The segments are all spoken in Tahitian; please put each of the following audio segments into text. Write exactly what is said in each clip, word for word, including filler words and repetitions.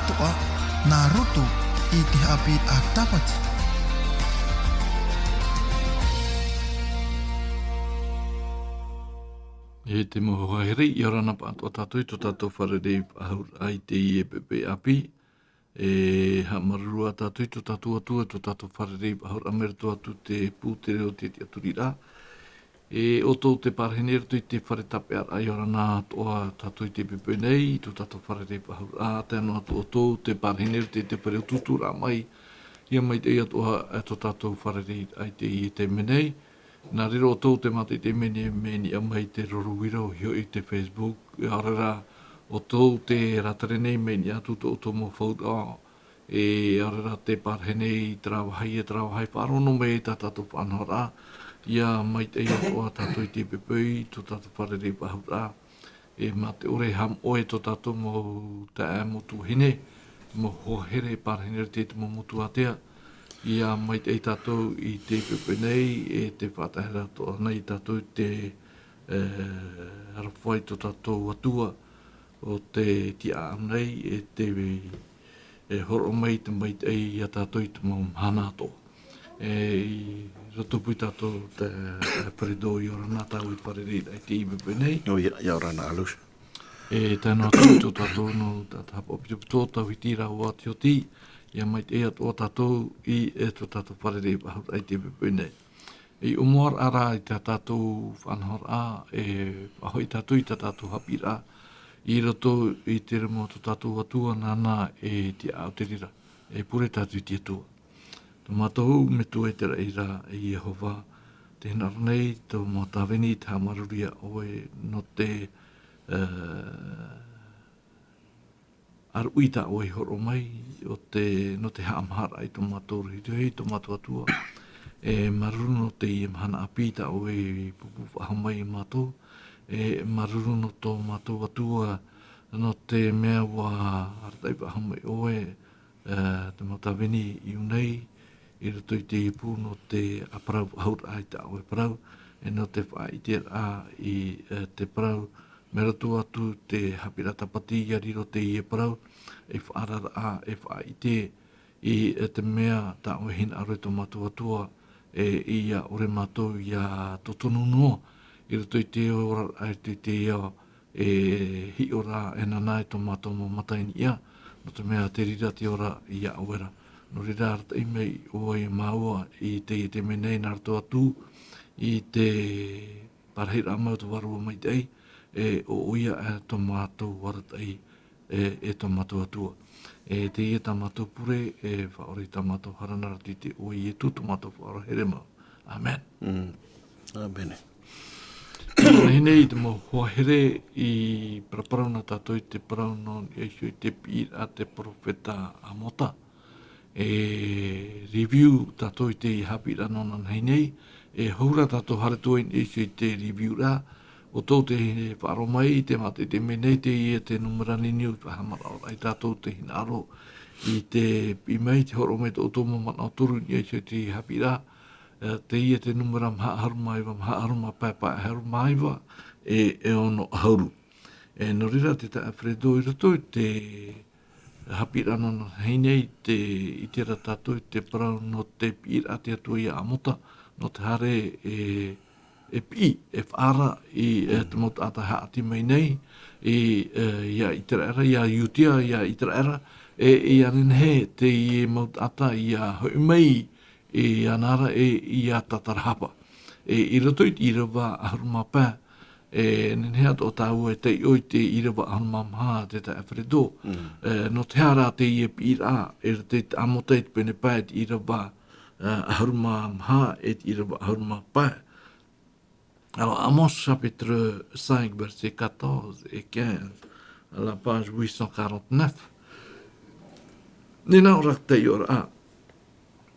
Toʻa, nā roto i te haʻapiʻiraʻa Tāpati. E te mau hoa here, ʻia ora na pāʻatoʻa tātou i tō tātou fārerei faʻahou i teie poʻipoʻi ʻāpī. E haʻamāuruuru ā tātou i tō tātou Atua, i tō tātou fārerei faʻahou mai roto atu i te pū, te reo, te tiʻaturiraʻa. E ʻoutou te parahi nei i roto i te fare tāpeʻaraʻa, ʻia ora na atoʻa tātou i teie poʻipoʻi nei, i tō tātou fārerei faʻahou, tae noa atu ʻoutou te parahi nei i roto i te fare ʻutuʻuturaʻa mai, ʻia maitaʻi atoʻa, e, tō tātou fārereiraʻa i teie taime nei. Nā reira ʻoutou te mātaʻitaʻi mai nei, mai niʻa mai i te roro vīrau, i hoʻi i te Facebook, ʻaore rā ʻoutou te rātere nei mai niʻa atu i tō ʻoutou mau fauraʻa, e ʻaore rā te parahi nei i terā vāhi, e terā vāhi, faʻaroʻo noa mai tā tātou faʻanahoraʻa, ʻia maitaʻi atoʻa tātou i teie poʻipoʻi, tō tātou fārerei faʻahou. E mā te ʻore e haʻamoʻe i tō tātou mau taeaʻe, mau tuahine, mau hoa here e parahi nei i roto i te mau motu ātea, ʻia maitaʻi tātou i teie poʻipoʻi nei, e tē faʻataʻahia atoʻa nei tātou i te, e, aroha i tō tātou Atua, ʻo tē tiʻa nei, e tē, e hōroʻa mai te maitaʻi ia tātou i te mau mahana atoʻa. E, i roto pū ia tātou te, e, Alfredo, ʻia ora na tāua i te fārereiraʻa i teie poʻipoʻi nei. ʻOia, ʻia ora na, Alus. E tae noa atu i tō tātou nō, tā, tā haʻapaʻo-pito-pito, tauhiti rāua Tioti, ʻia maitaʻi atoʻa tātou i, e, tō tātou fārerei faʻahou i teie poʻipoʻi nei. I ʻōmuaraʻa rā i tā tātou faʻanahoraʻa, e faʻahoʻi tātou i tā tātou haʻapiʻiraʻa, i roto i te rima o tō tātou Atua, nāna e tiʻa ʻo te reira, e pure tātou i te Atua. Tō mātou Metua i te raʻi ra, e Iehova, tē hinaʻaro nei tō mau tāvini i te haʻamāuruuru ia ʻoe nō te, e, ʻāruʻi tā ʻoe i hōroʻa mai, ʻo te, nō te haʻamāharaʻa i tō mātou rohirohi, tō mātou Atua. E māuruuru nō teie mahana ʻāpī tā ʻoe i pūpū faʻahou mai ia mātou. E māuruuru nō tō mātou Atua, nō te mea ʻua arataʻi faʻahou mai ʻoe, e, te mau tāvini i ʻō nei, i roto i teie pū nō te ʻāparau faʻahou i tā ʻoe parau, e nō te faʻaʻiteraʻa i, e, te parau, mai roto atu te haʻapiʻiraʻa Tāpati ʻia riro teie parau, e faʻaararaʻa, e faʻaʻite i, e, te mea tā ʻoe e hinaʻaro i tō mātou Atua, e, ʻia ʻore mātou ʻia totonu noa, i roto i te oraraʻa, i roto i te ao, e hiʻo ra, e nānā i tō mātou mau mata i niʻa, nō te mea te reira te ora ia ʻoe ra. Nō reira arataʻi mai ʻoe ia māua i teie taime nei nā roto atu i te parahiraʻa mai o te Vārua Maitaʻi, e ʻo ʻoia, e, tō mātou arataʻi, e, e tō mātou Atua. E teie tā mātou pure, e faʻaora i tā mātou hara nā roto i te iʻoa o Ietu tō mātou Faʻaora here mau. ʻĀmene. Mm. ʻĀmene. Nei, nei, te mau hoa here, i paraparau na tātou i te parau nō niʻa iho i te piʻiraʻa a te peropheta Amota. E review tātou i te haʻapiʻiraʻa nō nānahi nei, e hou ra tātou haere atu i niʻa iho i te review ra, ʻoutou tē faʻaroʻo mai, te mātaʻitaʻi mai nei, teie te nūmera niniu i faʻahaʻamanaʻo ai tātou tē hinaʻaro i te piʻi mai, tē hōroʻa mai tō ʻoutou mau manaʻo toru i niʻa iho i te haʻapiʻiraʻa, e, teie te nūmera maha ʻahuru mā iva, maha ʻahuru mā pae, pae ʻahuru mā iva, e, e ono ʻahuru. E, nō reira te taeaʻe Alfredo, i roto i te haʻapiʻiraʻa nō nānahi nei, tē ʻite ra tātou i te parau nō te piʻiraʻa a te Atua ia Amota, nō te haere e, e piʻi, e faʻaara i, e, te mau taʻata e haʻati mai nei, i, e, ia Iteraera, ia Iudea, ia Iteraera, e, ʻia nehenehe teie mau taʻata ʻia hoʻi mai, e, iāna ra, e, ʻia tātarahapa. E, i roto i te ʻīrava ʻahuru mā pae, e, nehenehe atoʻa tāua e taiʻo i te ʻīrava ʻahuru mā maha, te taeaʻe Alfredo. Mm. E, nō te aha rā teie piʻiraʻa, e, i roto i te Amota i te pene pae, te ʻīrava, e, ʻahuru mā maha, e te ʻīrava ʻahuru mā pae. Alors, Amos chapitre cinq, versets quatorze et quinze, à la page huit cent quarante-neuf. Nē nā ʻō ra te taiʻoraʻa.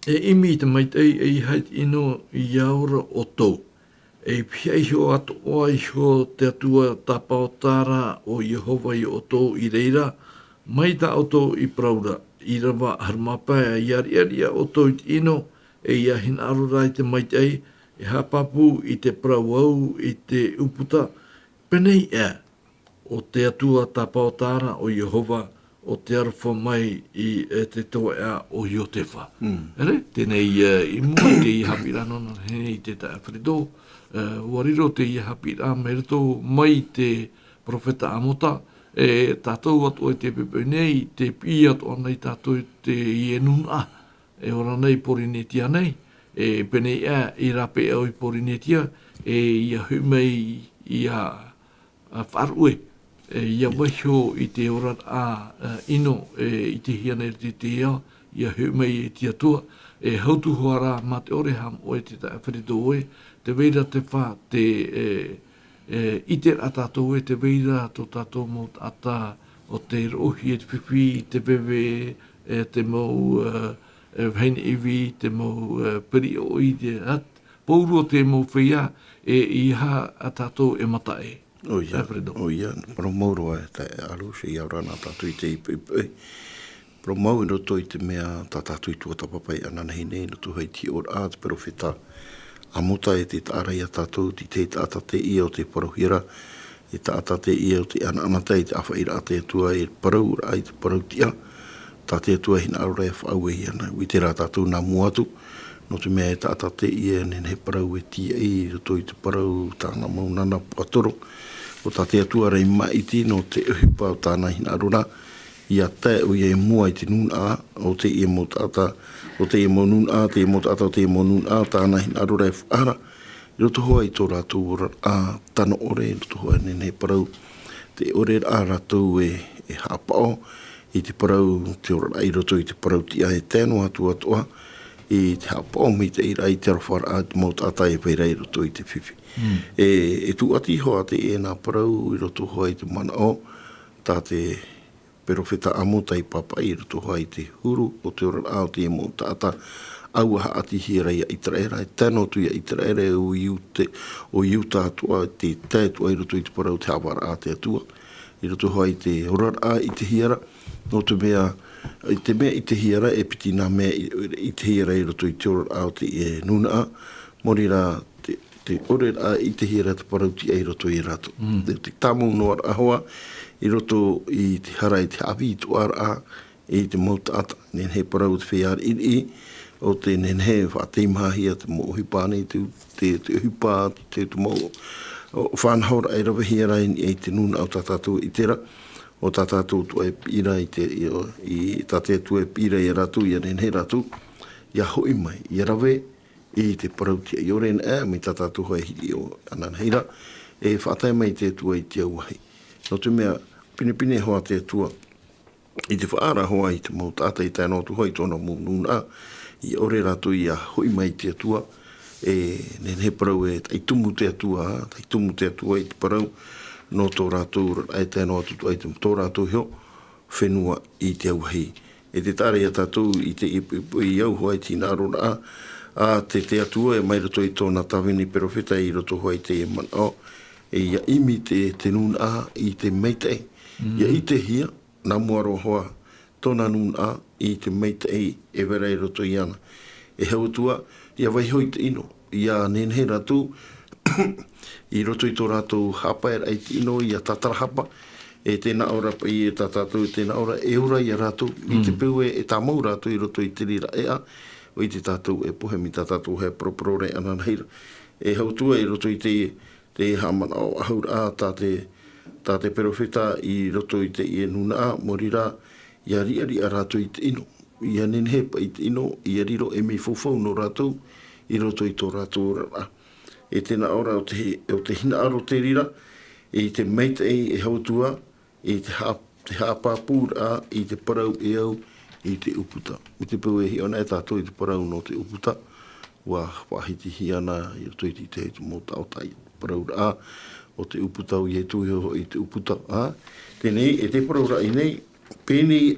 E ʻimi i te maitaʻi, ʻeiaha i te ʻino ia ora ʻoutou. E pihaʻi iho atoʻa iho te Atua tāpaotā ra ʻo Iehova ia ʻoutou i reira, mai tā ʻoutou i parau ra. ʻĪrava ʻahuru mā pae, ʻia riʻariʻa ʻoutou i te ʻino, e ʻia hinaʻaro ra i te maitaʻi, e haʻapāpū i te parau au, i te ʻūputa, pēnei aʻe, ʻo te Atua tāpaotā ra ʻo Iehova, o te aroha mai i, e, te toeʻa o Iotefa. Mm. Ere, teie, e, i mua i teie haʻapiʻiraʻa nō Nānahine i te taʻata Alfredo, e, ʻua riro teie haʻapiʻiraʻa mai roto mai i te perofeta Amota, e, tātou atoʻa i te poʻipoʻi nei, tē piʻi atoʻa nei tātou i teie nūnaʻa, e ora nei Pōrīnetia nei, e, pēneiaʻe, i rāpae au i Pōrīnetia, e, ʻia hoʻi mai, ʻia, a, faʻaruʻe, e, ʻia vaiiho i te oraraʻa, e, ʻino, e, i te hiʻo nei te, te ao, ʻia hoʻi mai e te Atua, e, hautu hoʻi rā mā te ʻore haʻamoʻe te taʻata Alfredo ē, tē vai ra te fā, te, e, e, ʻite ra tātou ē, tē vai ra tō tātou mau taʻata o te roʻohia e te fifi, te veve, e, te mau, e, e, vahine ivi, te mau, e, peri ʻoʻi, te, a, pauroa te mau feiā, e, ʻeiaha tātou e mataʻi. ʻOia, Alfredo. ʻOia, parau mau roa e taeaʻe Arusi, ʻia ora na tātou i teie poʻipoʻi. Parau mau i roto i te mea tā tātou i tuatāpapa i Nānahine nei, i roto hoʻi i te hiʻoraʻa a te perofeta Amota, e tē taʻa ra ia tātou, te tahi taʻata teie o te parauhia ra, te taʻata teie o te ʻanaʻanatae i te ʻāfaʻiraʻa a te Atua, e parau ra i te parau tiʻa, tā te Atua e hinaʻaro ra e faʻaue iāna. ʻUa ʻite rā tātou nā mua atu, nō te mea e taʻata teie e nehenehe e parau e tīaʻi i roto i te parau, tāna mau nana puaʻatoro. ʻO tā te Atua rā i māʻiti nō te ʻohipa o tāna hinaʻaro ra, ʻia tae ʻoia i mua i te nūnaʻa o teie mau taʻata, o teie mau nūnaʻa, teie mau taʻata, o teie mau nūnaʻa, tāna hinaʻaro ra e faʻaara, i roto hoʻi i tō rātou oraraʻa tano ʻore, i roto hoʻi e nehenehe e parau, tē ʻore ra rātou e, e haʻapaʻo i te parau, te oraraʻa i roto i te parau tiʻa, e tae noa atu atoʻa i te haʻapaʻo maitaʻi ra i te arofaraʻa a te mau taʻata e vai ra i roto i te fifi. Mm. E, e tūʻati hoʻi teie nā parau i roto hoʻi i te manaʻo, tā te perofeta Amota i pāpaʻi i roto hoʻi i te huru o te oraraʻa o teie mau taʻata, ʻua haʻatihia ra ia ʻĪteraʻera, e tae noa atu ia ʻĪteraʻera, e ʻo Iuta, ʻo Iuta atoʻa, tē tae atoʻa i roto i te parau, te haʻavāraʻa a te Atua. I roto hoʻi i te oraraʻa ʻitehia ra, nō te mea, i te mea ʻitehia ra, e piti nā mea i, ʻitehia ra i roto i te oraraʻa o teie nūnaʻa, maori rā te, te ʻore ra ʻitehia ra te parau tiʻa i roto ia rātou. Mm. Te, te tāmau noa ra hoʻi, i roto i te hara, i te haʻavītuaraʻa, i te mau taʻata, nehenehe e parau te feiā riʻiriʻi, ʻo tē nehenehe e faʻateimahahia te mau ʻohipa nei, te, te, te ʻohipa, te, te mau, ʻo, faʻanahoraʻa e ravehia ra i, i te nūnaʻa o tā tātou e ʻite ra, ʻo tā tātou atoʻa e piʻi ra i te, i, i tā te Atua e piʻi ra ia rātou, ʻia nehenehe rātou, ʻia hoʻi mai, ʻia rave i te parau tiʻa, ʻia ʻore anaʻe, mai tā tātou hoʻi e hiri ʻo ananahi ra, e faʻatae mai te Atua i te auahi. Nō te mea, pinepine hoʻi te Atua i te faʻaara hoʻi i te mau taʻata, e tae noa atu hoʻi i tōna mau nūnaʻa, ʻia ʻore rātou ʻia hoʻi mai i te Atua, e nehenehe e parau e taʻi tumu te Atua, taʻi tumu te Atua i te parau, nō tō rātou oraraʻa, e tae noa atu atoʻa i te, tō rātou iho fenua i te auahi. E tē taʻa ra ia tātou i te, i, i, i au hoʻi i te hinaʻaroraʻa a te, te Atua e mai roto i tōna tāvini perofeta i roto hoʻi i te manaʻo, e ʻia ʻimi te, te nūnaʻa i te maitaʻi. Mm. ʻIa ʻitehia, nā mua roa hoʻi tōna nūnaʻa i te maitaʻi e vai ra i roto iāna. E hau atu ā, ʻia vaiiho i te ʻino, ʻia nehenehe rātou, i roto i tō rātou haʻapaeraʻa i te ʻino, ʻia tātarahapa, e tē nā ʻō ra paʻi e tā tātou, e tē nā ʻō ra e ora ia rātou, i te peu e, e tāmau rātou i roto i te reira ʻēʻa, ʻo ʻite tātou e pohe mai tā tātou hoʻi e poroporo ra ananahi ra. E hau atu ā i roto i te, te haʻamanaʻo ʻahuraʻa tā te, tā te perofeta i roto i teie nūnaʻa, maori rā, ʻia riʻariʻa rātou i te ʻino, ʻia nehenehe paʻi i te ʻino, ʻia riro ei mea faufaʻa nō rātou, i roto i tō rātou oraraʻa. E tē nā ʻō ra ʻo te, ʻo te hinaʻaro te reira, i te maitaʻi e hau atu ā, i te haʻa-, te haʻapāpūraʻa, i te parau e au, i te ʻūputa. I te peu e hiʻo ana e tātou i te parau nō te ʻūputa, ʻua faʻahitihia na i roto i te, i te mau taʻata i te parauraʻa o te ʻūputa, ʻo Ietu iho hoʻi te ʻūputa, ā? Teie nei, e te parauraʻa i nei, pēnei,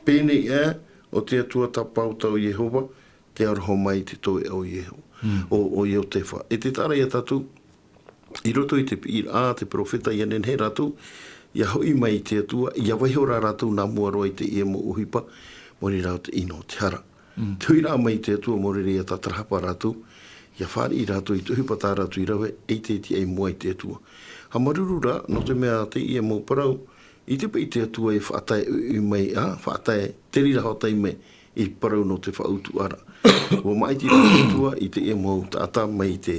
pēnei ā, ʻo te Atua tāpaʻo ʻo Iehova, te aroha mai i te toeʻa o Ieho-, Mm. o, o Iotefa. E tē taʻa ra ia tātou, i roto i te piʻiraʻa a te perofeta, ʻia nehenehe rātou, ʻia hoʻi mai i te Atua, ʻia vaiiho rā rātou nā mua roa i teie mau ʻohipa, maori rā te ʻino, te hara. Mm. Te hoʻiraʻa mai i te Atua, maori rā ʻia tātarahapa rātou, ʻia fāriʻi rātou i te ʻohipa tā rātou i rave, ʻeita e tiʻa i mua i te Atua. Haʻamāuruuru rā, nō te mea teie mau parau, I te piti te Atua e faʻatae ʻoiʻoi mai, ā, faʻatae te reira hoʻi mai i parau nō te faʻautuʻaraʻa. Ua māʻiti te Atua i teie mau taʻata mai te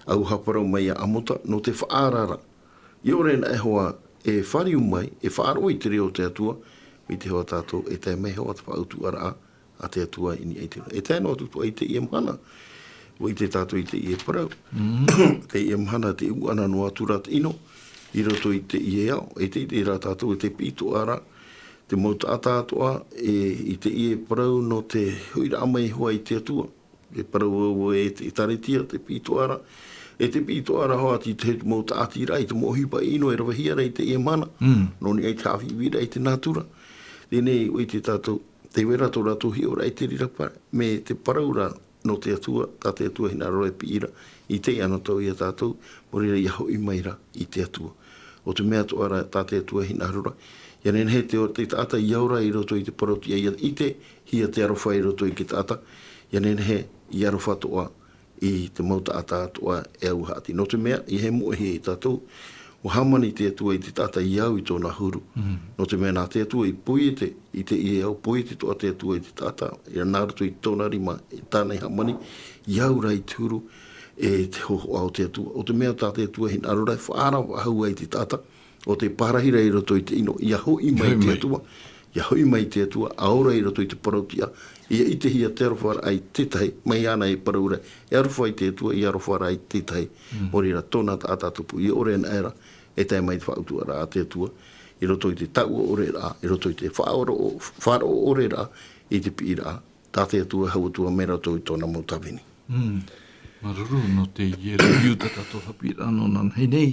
auaha parau mai iā Amota, nō te faʻaararaʻa. ʻIa ʻore anaʻe hoʻi e fāriu mai, e faʻaroʻo i te reo o te Atua, mai te hoa tātou e tae mai hoʻi te faʻautuʻaraʻa a te Atua i niʻa i te ora. E tae noa atu atu i teie mahana, ua ʻite tātou i teie parau. Teie mahana te ʻuʻana noa atu ra te ʻino, i roto i teie ao, e ʻite ra tātou e te pītoʻa ra, te mau taʻata atoʻa, e, i teie parau nō te hoʻiraʻa mai hoʻi i te Atua. E parau au e te ʻĒkālesia, te pītoʻa ra, e te pītoʻa ra hoʻi i te mau tāʻatiraʻa, i te mau ʻohipa ʻino e ravehia ra i teie mahana. Nō niʻa i te haʻafiʻiraʻa i te nātura. Teie nei, ua ʻite tātou, tē vai ra tō rātou hiʻoraʻa i te reira pae, mai te parau ra nō te Atua, tā te Atua hinaʻaro ra e piʻi ra, i teie anotau iā tātou, maori ra ʻia hoʻi mai ra i te Atua. ʻO te mea atoʻa ra tā te Atua hinaʻaro ra, ʻia nehenehe te, te taʻata ʻia ora i roto i te parau-tiʻa, ʻia ʻitehia te aroha i roto i te taʻata, ʻia nehenehe ʻia aroha atoʻa i te mau taʻata atoʻa e au haʻati. Nō te mea, ʻeiaha e moʻehia e tātou, ua hāmani te Atua i te taʻata ʻia au i tōna huru. Nō te mea nā te Atua i poiete, i teie ao poiete atoʻa te Atua i te taʻata, ʻia nā roto i tōna rima, i tāna i hāmani, ʻia au ra i te huru, e te hōhoʻa o te Atua. ʻO te mea tā te Atua hinaʻaro ra e faʻaara faʻahou ai te taʻata, ʻo tē pārahi ra i roto i te ʻino, ʻia hoʻi mai te Atua, ʻia hoʻi mai te Atua, ʻia ora i roto i te parau-tiʻa, ʻia ʻitehia te aroha ra i te tahi, mai iāna e parau ra, e aroha i te Atua, ʻia aroha ra i te tahi, maori ra tōna taʻata tupu, ʻia ʻore anaʻe ra, e tae mai te faʻautuʻaraʻa a te Atua, i roto i te taʻua ʻore ra, i roto i te faʻaroʻo, faʻaroʻo ʻore ra, i te piʻiraʻa, tā te Atua e hau atu mai rātou i tōna mau tāvini. Māuruuru nō teie review tā tātou haʻapiʻiraʻa nō nānahi nei,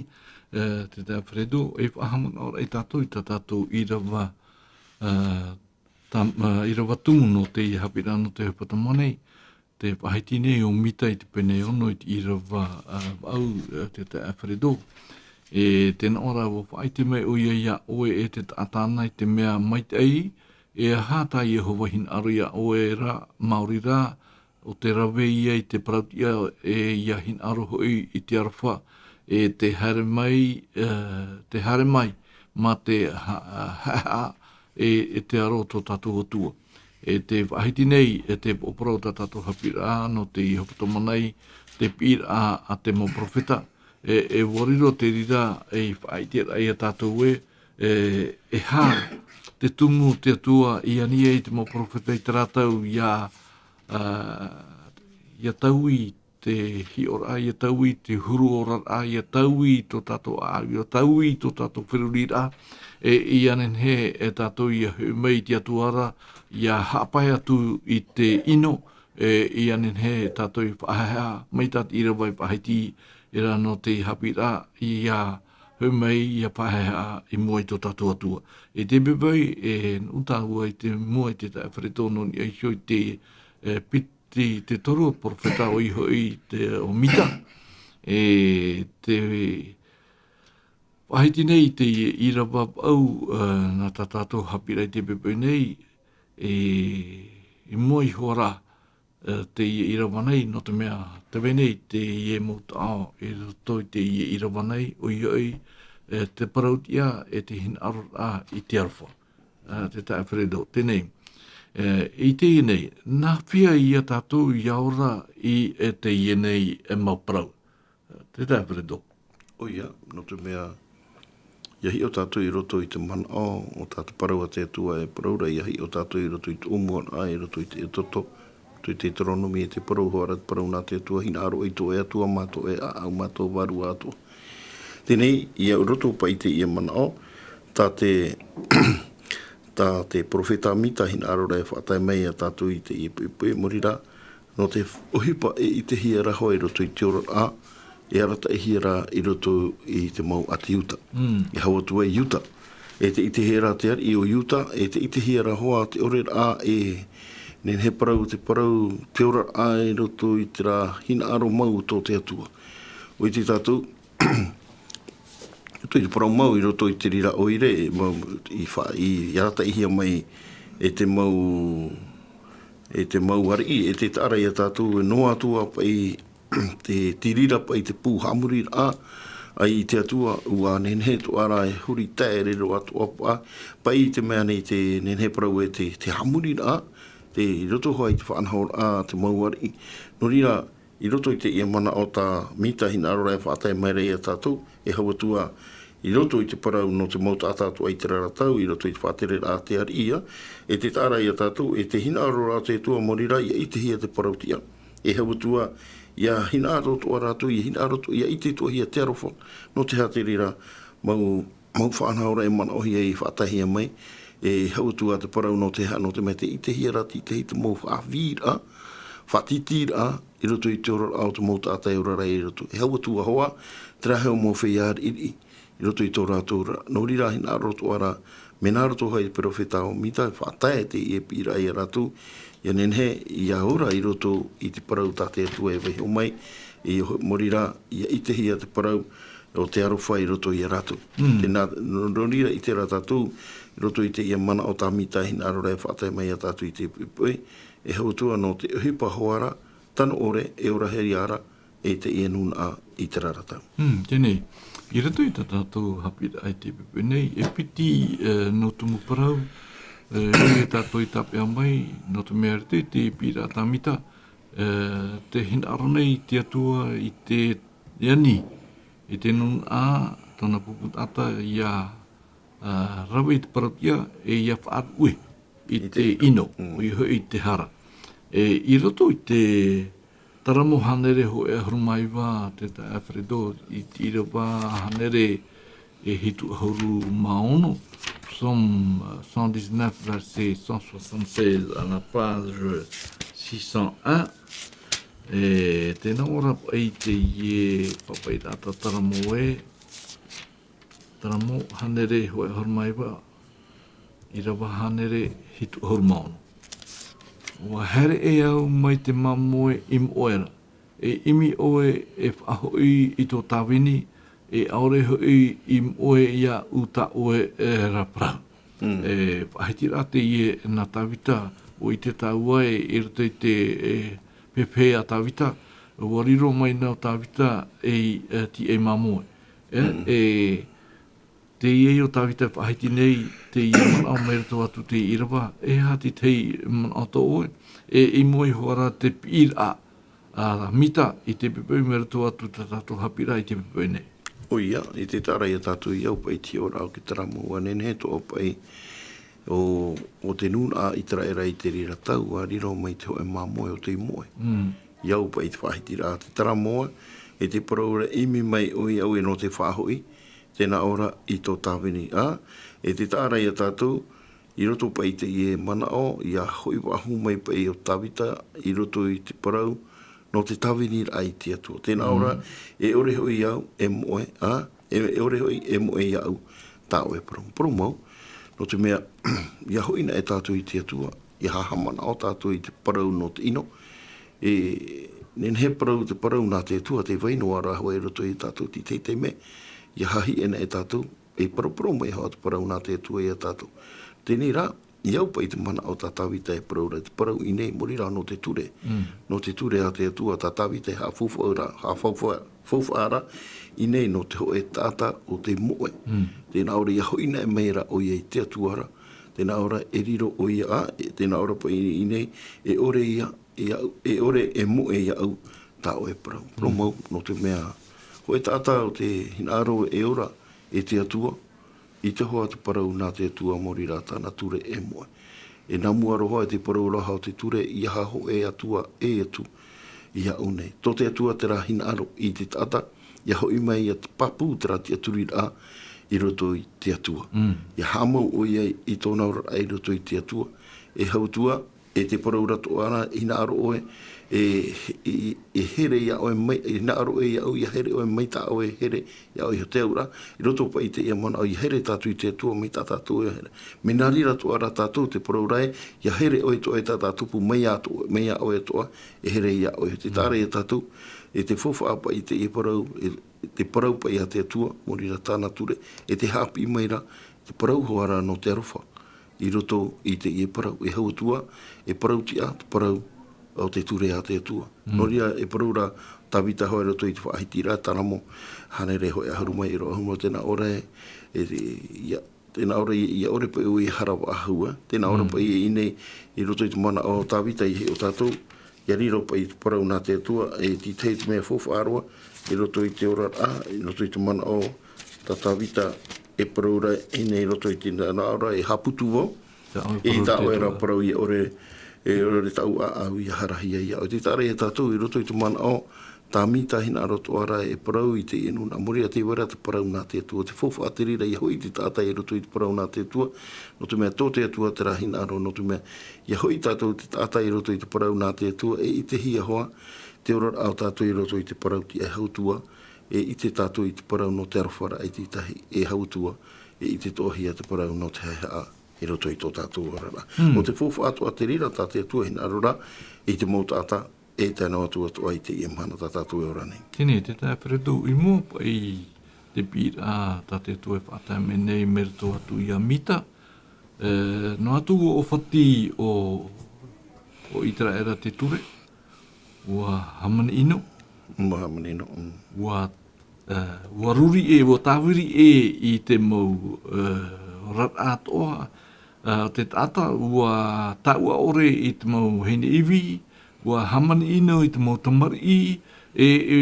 e, te taeaʻe Fredo, e faʻahaʻamanaʻo ra tātou i tā tātou ʻīrava, e, tam-, e, ʻīrava tumu nō teie haʻapiʻiraʻa nō te ʻohipa tamāhine, te faʻahiti nei ʻo Mita i te pene ono i te ʻīrava, e, vaʻu, e, te taeaʻe Fredo. E tē nā ʻō ra, ua faʻaʻite mai ʻoia iā ʻoe e te taʻata na i te mea maitaʻi, e aha tā Iehova hinaʻaro iā ʻoe ra, maori rā, ʻo te rave ia i te parau-tiʻa, e ʻia hinaʻaro hoʻi i te aroha, e te haere mai, e, te haere mai, mā te ha-, ha-, haʻehaʻa, e, e te aro o tō tātou Atua. E tē faʻahiti nei, e te poroʻi tā tātou haʻapiʻiraʻa nō teie ʻohipa tamāhine, te piʻiraʻa a te mau perofeta, e, e ʻua riro te reira, e faʻaʻiteraʻa iā tātou ē, e, e aha te tumu o te Atua i ani ai i te mau perofeta i terā tau ʻia, ā, ʻia taui te hiʻoraʻa, ʻia taui te huru oraraʻa, ʻia taui tō tātou ʻāʻau, ʻia taui tō tātou feruriraʻa, e, ʻia nehenehe e tātou ʻia hoʻi mai i te Atua ra, ʻia haʻapae atu i te ʻino, e, ʻia nehenehe tātou e faʻahaʻehaʻa, mai tā te ʻīrava e faʻahiti ra nō te haʻapiʻiraʻa, ʻia hoʻi mai, ʻia faʻahaʻehaʻa i mua i tō tātou Atua. E te bebe, e, nō tāua i te mua i te taeaʻe Fredo nō niʻa iho i te, e, piti te toru o te perofeta ʻoia hoʻi te, ʻo Mita. E te faʻahiti nei i te ʻīrava vaʻu, e, nā tā tātou haʻapiʻiraʻa i te bebe nei, e, i mua iho ra, e, teie ʻīrava nei, nō te mea, tē vai nei teie mau taʻo i roto i teie ʻīrava nei, ʻoia hoʻi, e, te parau-tiʻa, e te hinaʻaroraʻa i te aroha. E, te taeaʻe Fredo, teie nei. E, i teie nei, nā hea ia tātou ʻia ora i, e, teie nei, e, mau parau. E, te taeaʻe Fredo. ʻOia, nō te mea, ʻia hiʻo tātou i roto i te manaʻo, ʻo tā te parau a te Atua e parau ra, ʻia hiʻo tātou i roto i te ʻōmuaraʻa, i roto i te Exodo, i roto i te Deuteronomy, e te parau hoʻi ra, te parau nā te Atua, hinaʻaro i tō ʻoe Atua, mā tō ʻoe ʻāʻau, mā tō vārua atoʻa. Teie nei, ʻia roto paʻi i teie manaʻo, tā te, tā te perofeta Mita hinaʻaro ra e faʻatae mai iā tātou i teie poʻipoʻi, maori rā, nō te ʻohipa e ʻitehia ra hoʻi i roto i te oraraʻa, e arataʻihia ra i roto i te mau ʻāti Iuta. E hau atu ai Iuta. E tē ʻitehia ra te ariʻi o Iuta, e tē ʻitehia ra hoʻi te oraraʻa e nehenehe e parau te parau, te oraraʻa i roto i terā hinaʻaro mau tō te Atua. ʻUa ʻite tātou, i roto i te parau mau, i roto i te reira ʻoire, e mau, i fa-, i arataʻihia mai e te mau, e te mau ariʻi, e tē taʻa ra iā tātou, e noa atu ā paʻi te, te reira paʻi te pū haʻamoriraʻa, Ai te Atua, ua nehenehe atoʻa ra e huri taʻere roa atoʻa paʻi, paʻi i te mea nei te nehenehe parau e te, te haʻamoriraʻa, te i roto hoʻi i te faʻanahoraʻa, te mau ariʻi. Nō reira, i roto i teie manaʻo tā Mita hinaʻaro ra e faʻatae mai ra ia tātou, e hau atu ā, i roto i te parau nō te mau taʻata atoʻa i terā ra tau, i roto i te faʻatereraʻa a te ariʻi ia, e te taʻa ra ia tātou, e te hinaʻaro ra o te Atua, nō reira, ʻia ʻitehia te parau tiʻa. E hau atu ā, ʻia hinaʻaro atoʻa rātou, ʻia hinaʻaro atoʻa, ʻia ʻite atoʻahia te aroha, nō te aha te reira, mau, mau faʻanahoraʻa e manaʻohia e faʻataehia mai, e hau atu ā te parau nō te aha, nō te mea tē ʻitehia ra, tē ʻitehia te mau faʻaʻāpīraʻa, faʻatītīraʻa, i roto i te oraraʻa o te mau taʻata e ora ra i roto. E hau atu ā hoʻi, terā hoʻi mau feiā riʻiriʻi, i roto i tō rātou ra. Nō reira, hinaʻaro atoʻa ra, mea nā roto hoʻi i te perofeta o Mita, faʻatae teie piʻiraʻa ia rātou, ʻia nehenehe, ʻia ora i roto i te parau tā te Atua e vaiiho mai, e nō reira, ʻia ʻitehia te parau o te aroha i roto ia rātou. Mm. Tēnā, nō, nō reira, ʻite ra tātou, i roto i teie manaʻo tā Mita hinaʻaro ra e faʻatae mai ia tātou i te poʻipoʻi, e hau atu ā nō te ʻohipa hoʻi ra, tano ʻore, e ora hia ra, e teie nūnaʻa i terā ra tau. Mm, teie. I roto i tā tātou haʻapiʻiraʻa i te poʻipoʻi nei, e piti, eh, nō tumu parau, eh, e tātou i tāpeʻa mai, nō te mea i roto i te piʻiraʻa tā Mita, eh, tē hinaʻaro nei te Atua i te ani, i te nūnaʻa, tōna pupu taʻata, ʻia, ah, rave i te parau tiʻa, e ʻia faʻaruʻe i I te te ʻino, Mm. ʻoia hoʻi i te hara. E, i roto i te Taramo hānere hōʻē ʻahuru mā iva, te taeaʻe Alfredo, i te ʻīrava hānere e hitu ʻahuru mā ono, Psaume, euh, cent dix-neuf, verset cent soixante-seize, à la page six cent un. E tē nā ʻō ra paʻi teie papaʻiraʻa tā Taramo ē, Taramo hānere hōʻē ʻahuru mā iva, ʻīrava hānere hitu ʻahuru mā ono. ʻUa haere ʻē au mai te māmoe i moʻe ra, e ʻimi ʻoe e faʻahoʻi i tō tāvini, e ʻaore hoʻi i moʻe iāʻu tā ʻoe, e, ra parau. Mm. E, faʻahitiraʻa teie nā Tāvita, ʻua ʻite tāua ē, i roto i te, e, pēpē a Tāvita, ʻua riro mai nā Tāvita ei, e, tīaʻi māmoe. E, Mm. e, teie ʻo Tāvita e faʻahiti nei, teie manaʻo mai roto atu te ʻīrava, e aha te tahi manaʻo tō ʻoe, e, i mua iho ā ra te piʻiraʻa, a, Mita i te poʻipoʻi mai roto atu tā tātou haʻapiʻiraʻa i te poʻipoʻi nei. ʻOia, i te taʻa ra ia tātou i au paʻi i te hiʻoraʻa o te Taramo, ʻua nehenehe atoʻa paʻi ʻo, ʻo te nūnaʻa ʻĪteraʻera i te reira tau, ʻua riro mai te hōʻē māmoe ʻo tei moʻe. Mm. I au paʻi i te faʻahitiraʻa a te Taramo, e te parau ra ʻimi mai ʻoe iāʻu e nō te faʻahoʻi, tē nā ʻō ra i tō tāvini, ā, e te taʻa ra ia tātou, i roto paʻi i teie manaʻo, ʻia hoʻi faʻahou mai paʻi ʻo Tāvita, i roto i te parau, nō te tāviniraʻa i te Atua. Tē nā ʻō ra, Mm. e ʻore hoʻi au, e moʻe, ā, e, e ʻore hoʻi, e moʻe iāʻu, tā ʻoe e parau. Parau mau, nō te mea, ʻia hoʻi na e tātou i te Atua, ʻia haʻamanaʻo tātou i te parau nō te ʻino, e, nehenehe parau, te parau nā te Atua, tē vai noa ra hoʻi i roto ia tātou i te taime, ʻia haʻahiʻo na e tātou, e paraparau mai hoʻi te parau nā te Atua ia tātou. Teie rā, i au paʻi te manaʻo tā Tāvita e parau ra, te parau i ʻō nei, nō reira nō te ture. Mm. Nō te ture a te Atua, tā Tāvita e haʻafaufaʻa ra, haʻafaufaʻa, faufaʻa ra, i ʻō nei nō te hōʻē taʻata ʻo tei moʻe. Mm. Tē nā ʻō ra ʻia hoʻi na mai ra ʻoia i te Atua ra. Tē nā ʻō ra e riro ʻoia, ā, e, tē nā ʻō ra paʻi i ʻō nei, e ʻore ia, e au, e ʻore e moʻe iāʻu, tā ʻoe e parau. Parau Mm. mau, nō te mea, hōʻē taʻata ʻo tē hinaʻaro e ora, e te Atua, i te hoʻi te parau nā te Atua nō reira tāna ture e moʻe. E nā mua roa i te parau ra hoʻi o te ture, ʻeiaha hōʻē Atua e atu, iāʻu nei. Tō te Atua terā hinaʻaro i te taʻata, ʻia hoʻi mai ʻia pāpū terā tiʻaturiraʻa i roto i te Atua. Mm. ʻIa haʻamau ʻoia i tōna oraraʻa i roto i te Atua. E hau atu ā, e te parau ra atoʻa ra, hinaʻaro ʻoe, e, e, e here iā ʻoe mai, e hinaʻaro ʻoe iāʻu, ʻia here ʻoe mai tā ʻoe e here iā ʻoe iho te auraʻa, i roto paʻi i teie manaʻo, ʻia here tātou i te Atua mai tā tātou e here. Mea nā reira atoʻa ra tātou, te parau ra ē, ʻia here ʻoe i tō ʻoe taʻata tupu mai iā tō, mai iā ʻoe atoʻa, e here iā ʻoe. Te taʻa ra ia tātou, e te faufaʻa paʻi i teie parau, e, te parau paʻi a te Atua, nō reira tāna ture, e te haʻapiʻi mai ra, te parau hoʻi ra nō te aroha. I roto i teie parau, e hau atu ā, e parau tiʻa, te parau o te ture a te Atua. Mm. Nō reira, e parau ra, Tāvita hoʻi i roto i te faʻahitiraʻa, tāna mau hānere hoʻi ʻahuru mā iva, ʻahuru mā iva, tē nā ʻō ra e, e, ia, tē nā ʻō ra ia, ia ʻore paʻi ʻoe ia hara faʻahou, tē nā ʻō ra paʻi e ʻinei, i roto i te manaʻo o Tāvita, ʻia hiʻo tātou, ʻia riro paʻi te parau nā te Atua, e te tahi te mea faufaʻa roa, i roto i te oraraʻa, i roto i te manaʻo tā Tāvita e parau ra, ʻinei i roto i te nā, nā ʻō ra e haʻaputu vau, i tā ʻoe ra parau ʻia ʻore, e ʻore tāʻu ʻāʻau ia harahia iā ʻoe. Tē taʻa ra ia tātou i roto i te manaʻo tā Mita hinaʻaro atoʻa ra e parau i teie nūnaʻa, mōrī ā tē vai ra te parau nā te Atua, te faufaʻa te reira ʻia hoʻi te taʻata i roto i te parau nā te Atua, nō te mea tō te Atua terā hinaʻaro, nō te mea ʻia hoʻi tātou te taʻata i roto i te parau nā te Atua, e ʻitehia hoʻi te oraraʻa o tātou i roto i te parau tiʻa e hau atu ā, e ʻite tātou i te parau nō te aroha ra i te tahi e hau atu ā, e ʻite atoʻahia te parau nō te haʻehaʻa i roto i tō tātou oraraʻa. Nō te faufaʻa atoʻa te reira tā te Atua hinaʻaro ra i te mau taʻata, e tae noa atu atoʻa i teie mahana tā tātou e ora nei. Teie nei, tē tae Alfredo, i mua paʻi i te piʻiraʻa tā te Atua e faʻatae mai nei mai roto atu iā Mita, e, noa atu ua ʻōfati ʻo, ʻo ʻĪteraʻera te ture, ua hāmani ʻino. Ua hāmani ʻino, mm. Ua, e, ua ruri ʻē, ua tāviri ʻē i te mau, e, oraraʻa atoʻa, e, te taʻata, ua taʻua ʻore i te mau vahine ivi, ua hāmani ʻino i te mau tamariʻi, e, e,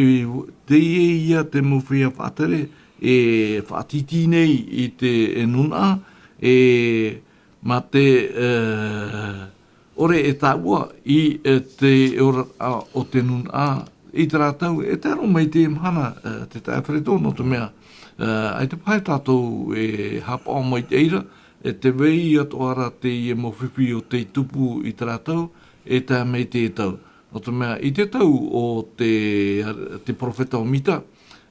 teie ia te mau feiā faʻatere, e faʻatītī nei i te, e, nūnaʻa, e, mā te, e, ʻore e taʻua i, e, te oraraʻa o te nūnaʻa i terā tau, e tae roa mai i teie mahana, e, tē taʻa Alfredo, nō te mea, e, ʻaita paʻi tātou e haʻapaʻo mai i te reira, e tē vai atoʻa ra teie mau fifi ʻo tei tupu i terā tau, e tae mai i teie tau. Nō te mea, i te tau o te, te perofeta o Mita,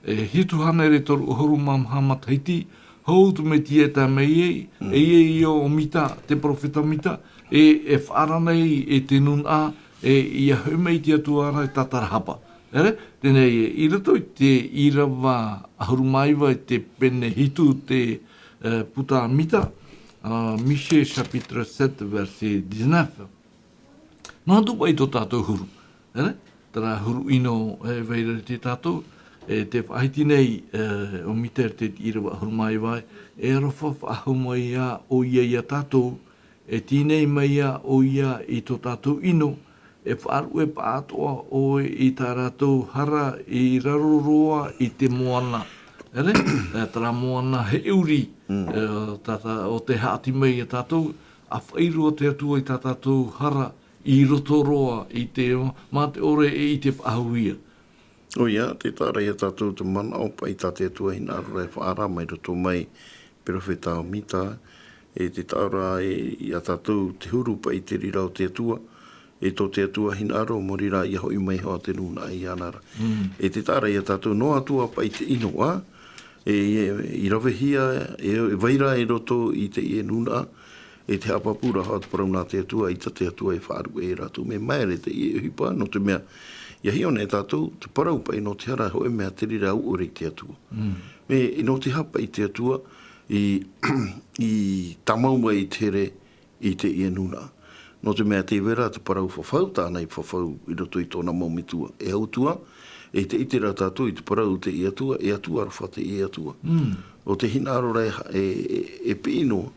e hitu hānere toru ʻahuru mā maha matahiti, hou te Mesia e tae mai ai, e ia, ia ʻo Mita, te perofeta Mita, e, e faʻaara nei e te nūnaʻa, e ʻia hoʻi mai te Atua ra e tātarahapa. ʻEre, teie nei, i roto i te ʻīrava ʻahuru mā iva i te pene hitu te, e, puta a Mita, a, Michée chapitre sept, verset dix-neuf. Noa atu paʻi tō tātou huru, ʻere? Terā huru ʻino e vai ra ia tātou, e tē faʻahiti nei, e, ʻo Mita i te ʻīrava ʻahuru mā iva, e aroha faʻahou mai ā ʻoia iā tātou, e tīnai mai ā ʻoia i tō tātou ʻino, e faʻaruʻe pāʻatoʻa ʻoe i tā rātou hara i raro roa i te moana. ʻEre? E, terā moana heʻuri, e, tā, tā, ʻo tē haʻati mai iā tātou, ʻa faʻaʻī roa te Atua i tā tātou hara i roto roa i te, mā te ʻore e i te faʻahouhia. ʻOia, tē taʻa ra ia tātou te manaʻo paʻi tā te Atua hinaʻaro ra e faʻaara mai roto mai perofeta o Mita, e tē taʻa ra e, iā tātou te huru paʻi te reira o te Atua, e tō te Atua hinaʻaro, mōrī rā ʻia hoʻi mai hoʻi te nūnaʻa iāna ra. E tē taʻa ra ia tātou noa atu ā paʻi te ʻino ā, e, e, i ravehia, e, e vai ra i roto i teie nūnaʻa, e te haʻapāpū ra hoʻi te parau nā te Atua, ʻaita te Atua e faʻaruʻe ia rātou. Mea maere teie ʻohipa, nō te mea, ʻia hiʻo nei tātou, te parau paʻi nō te hara, hōʻē mea te reira ʻaore i te Atua. E, nō te aha paʻi te Atua i, i tāmau mai i te here i teie nūnaʻa. Nō te mea tē vai ra te parau fafau, tāna i fafau i roto i tōna mau metua. E hau atu ā, e tē ʻite ra tātou i te parau o teie Atua, e Atua aroha teie Atua. ʻO te hinaʻaro ra e, e, e piʻi noa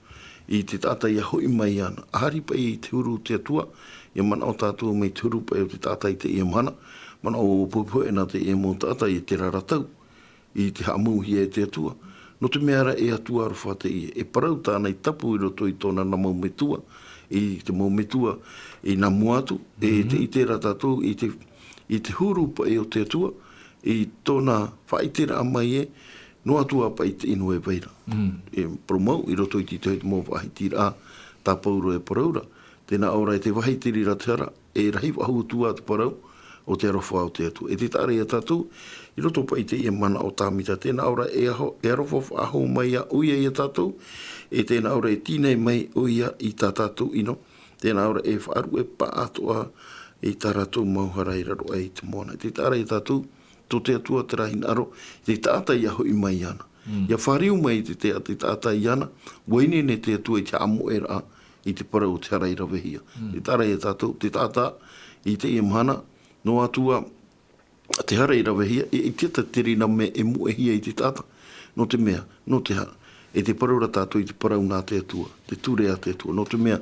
i te taʻata ʻia hoʻi mai iāna. ʻA haere paʻi i te huru o te Atua, ʻia manaʻo tātou mai te huru paʻi o te taʻata i teie mahana, manaʻo ʻohipa hoʻi nā teie mau taʻata i te reira tau i te haʻamauhia e te Atua. Nō te mea ra e Atua aroha teie, e parau tāna i tapu i roto i tōna nā mau metua, i te mau metua i nā mua atu, e tē ʻite ra tātou i te, i te huru paʻi o te Atua, i tōna faʻaʻiteraʻa mai ē, noa atu ā paʻi te ʻino e vai ra. E parau mau, i roto i te tahi mau faʻahitiraʻa, tā Pauro e parau ra, tē nā ʻō ra e tē vāhi te reira te hara, e rahi faʻahou atu ā te parau o te aroha o te Atua. E tē taʻa ra ia tātou, i roto paʻi i teie manaʻo tā Mita, tē nā ʻō ra e aho, e aroha faʻahou mai ā ʻoia iā tātou, e tē nā ʻō ra e tīnai mai ʻoia i tā tātou ʻino, tē nā ʻō ra e faʻaruʻe pāʻatoʻa i tā rātou mau hara i raro aʻe i te moana. E tē taʻa ra ia tātou, tō te Atua terā hinaʻaro, te taʻata ʻia hoʻi mai iāna. ʻIa fāriu mai te, te, te taʻata iāna, ʻua ineine te Atua i te haʻamoʻeraʻa, i te parau o te hara i ravehia. Tē taʻa ra ia tātou, te taʻata, i teie mahana, noa atu ā, te hara i ravehia, e ʻite atu te reira mea e moʻehia i te taʻata. Nō te mea, nō te hā, e te parau ra tātou i te parau nā te Atua, te ture a te Atua. Nō te mea,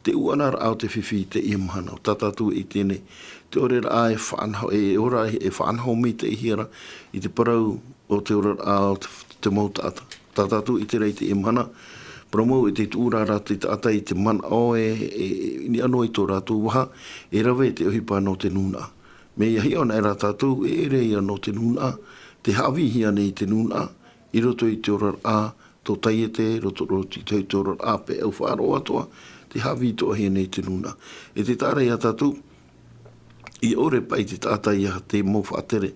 te ʻuʻanaraʻa o te fifi i teie mahana, tā tātou e ʻite nei, te ʻore ra e faʻanaho, e ora, e faʻanaho mai te ihia ra, i te parau o te ora ra o te, te mau taʻata. Tā tātou i ʻite ra i teie mahana, parau mau e te tuʻu ra rā te taʻata i te manaʻo e, e, e, i niʻa noa i tō rātou vaha, e rave te ʻohipa nō te nūnaʻa. Mea ia hiʻo anaʻe rā tātou, e ʻere ia nō te nūnaʻa, te haʻavīhia nei te nūnaʻa, i roto i te oraraʻa, tō taiete, roto, roto i te, te oraraʻa, peʻau faʻaroʻo atoʻa, te haʻavītoʻahia nei te nūnaʻa. E te taʻa ra ia tātou, ia ʻore paʻi te taʻata ia te mau faʻatere,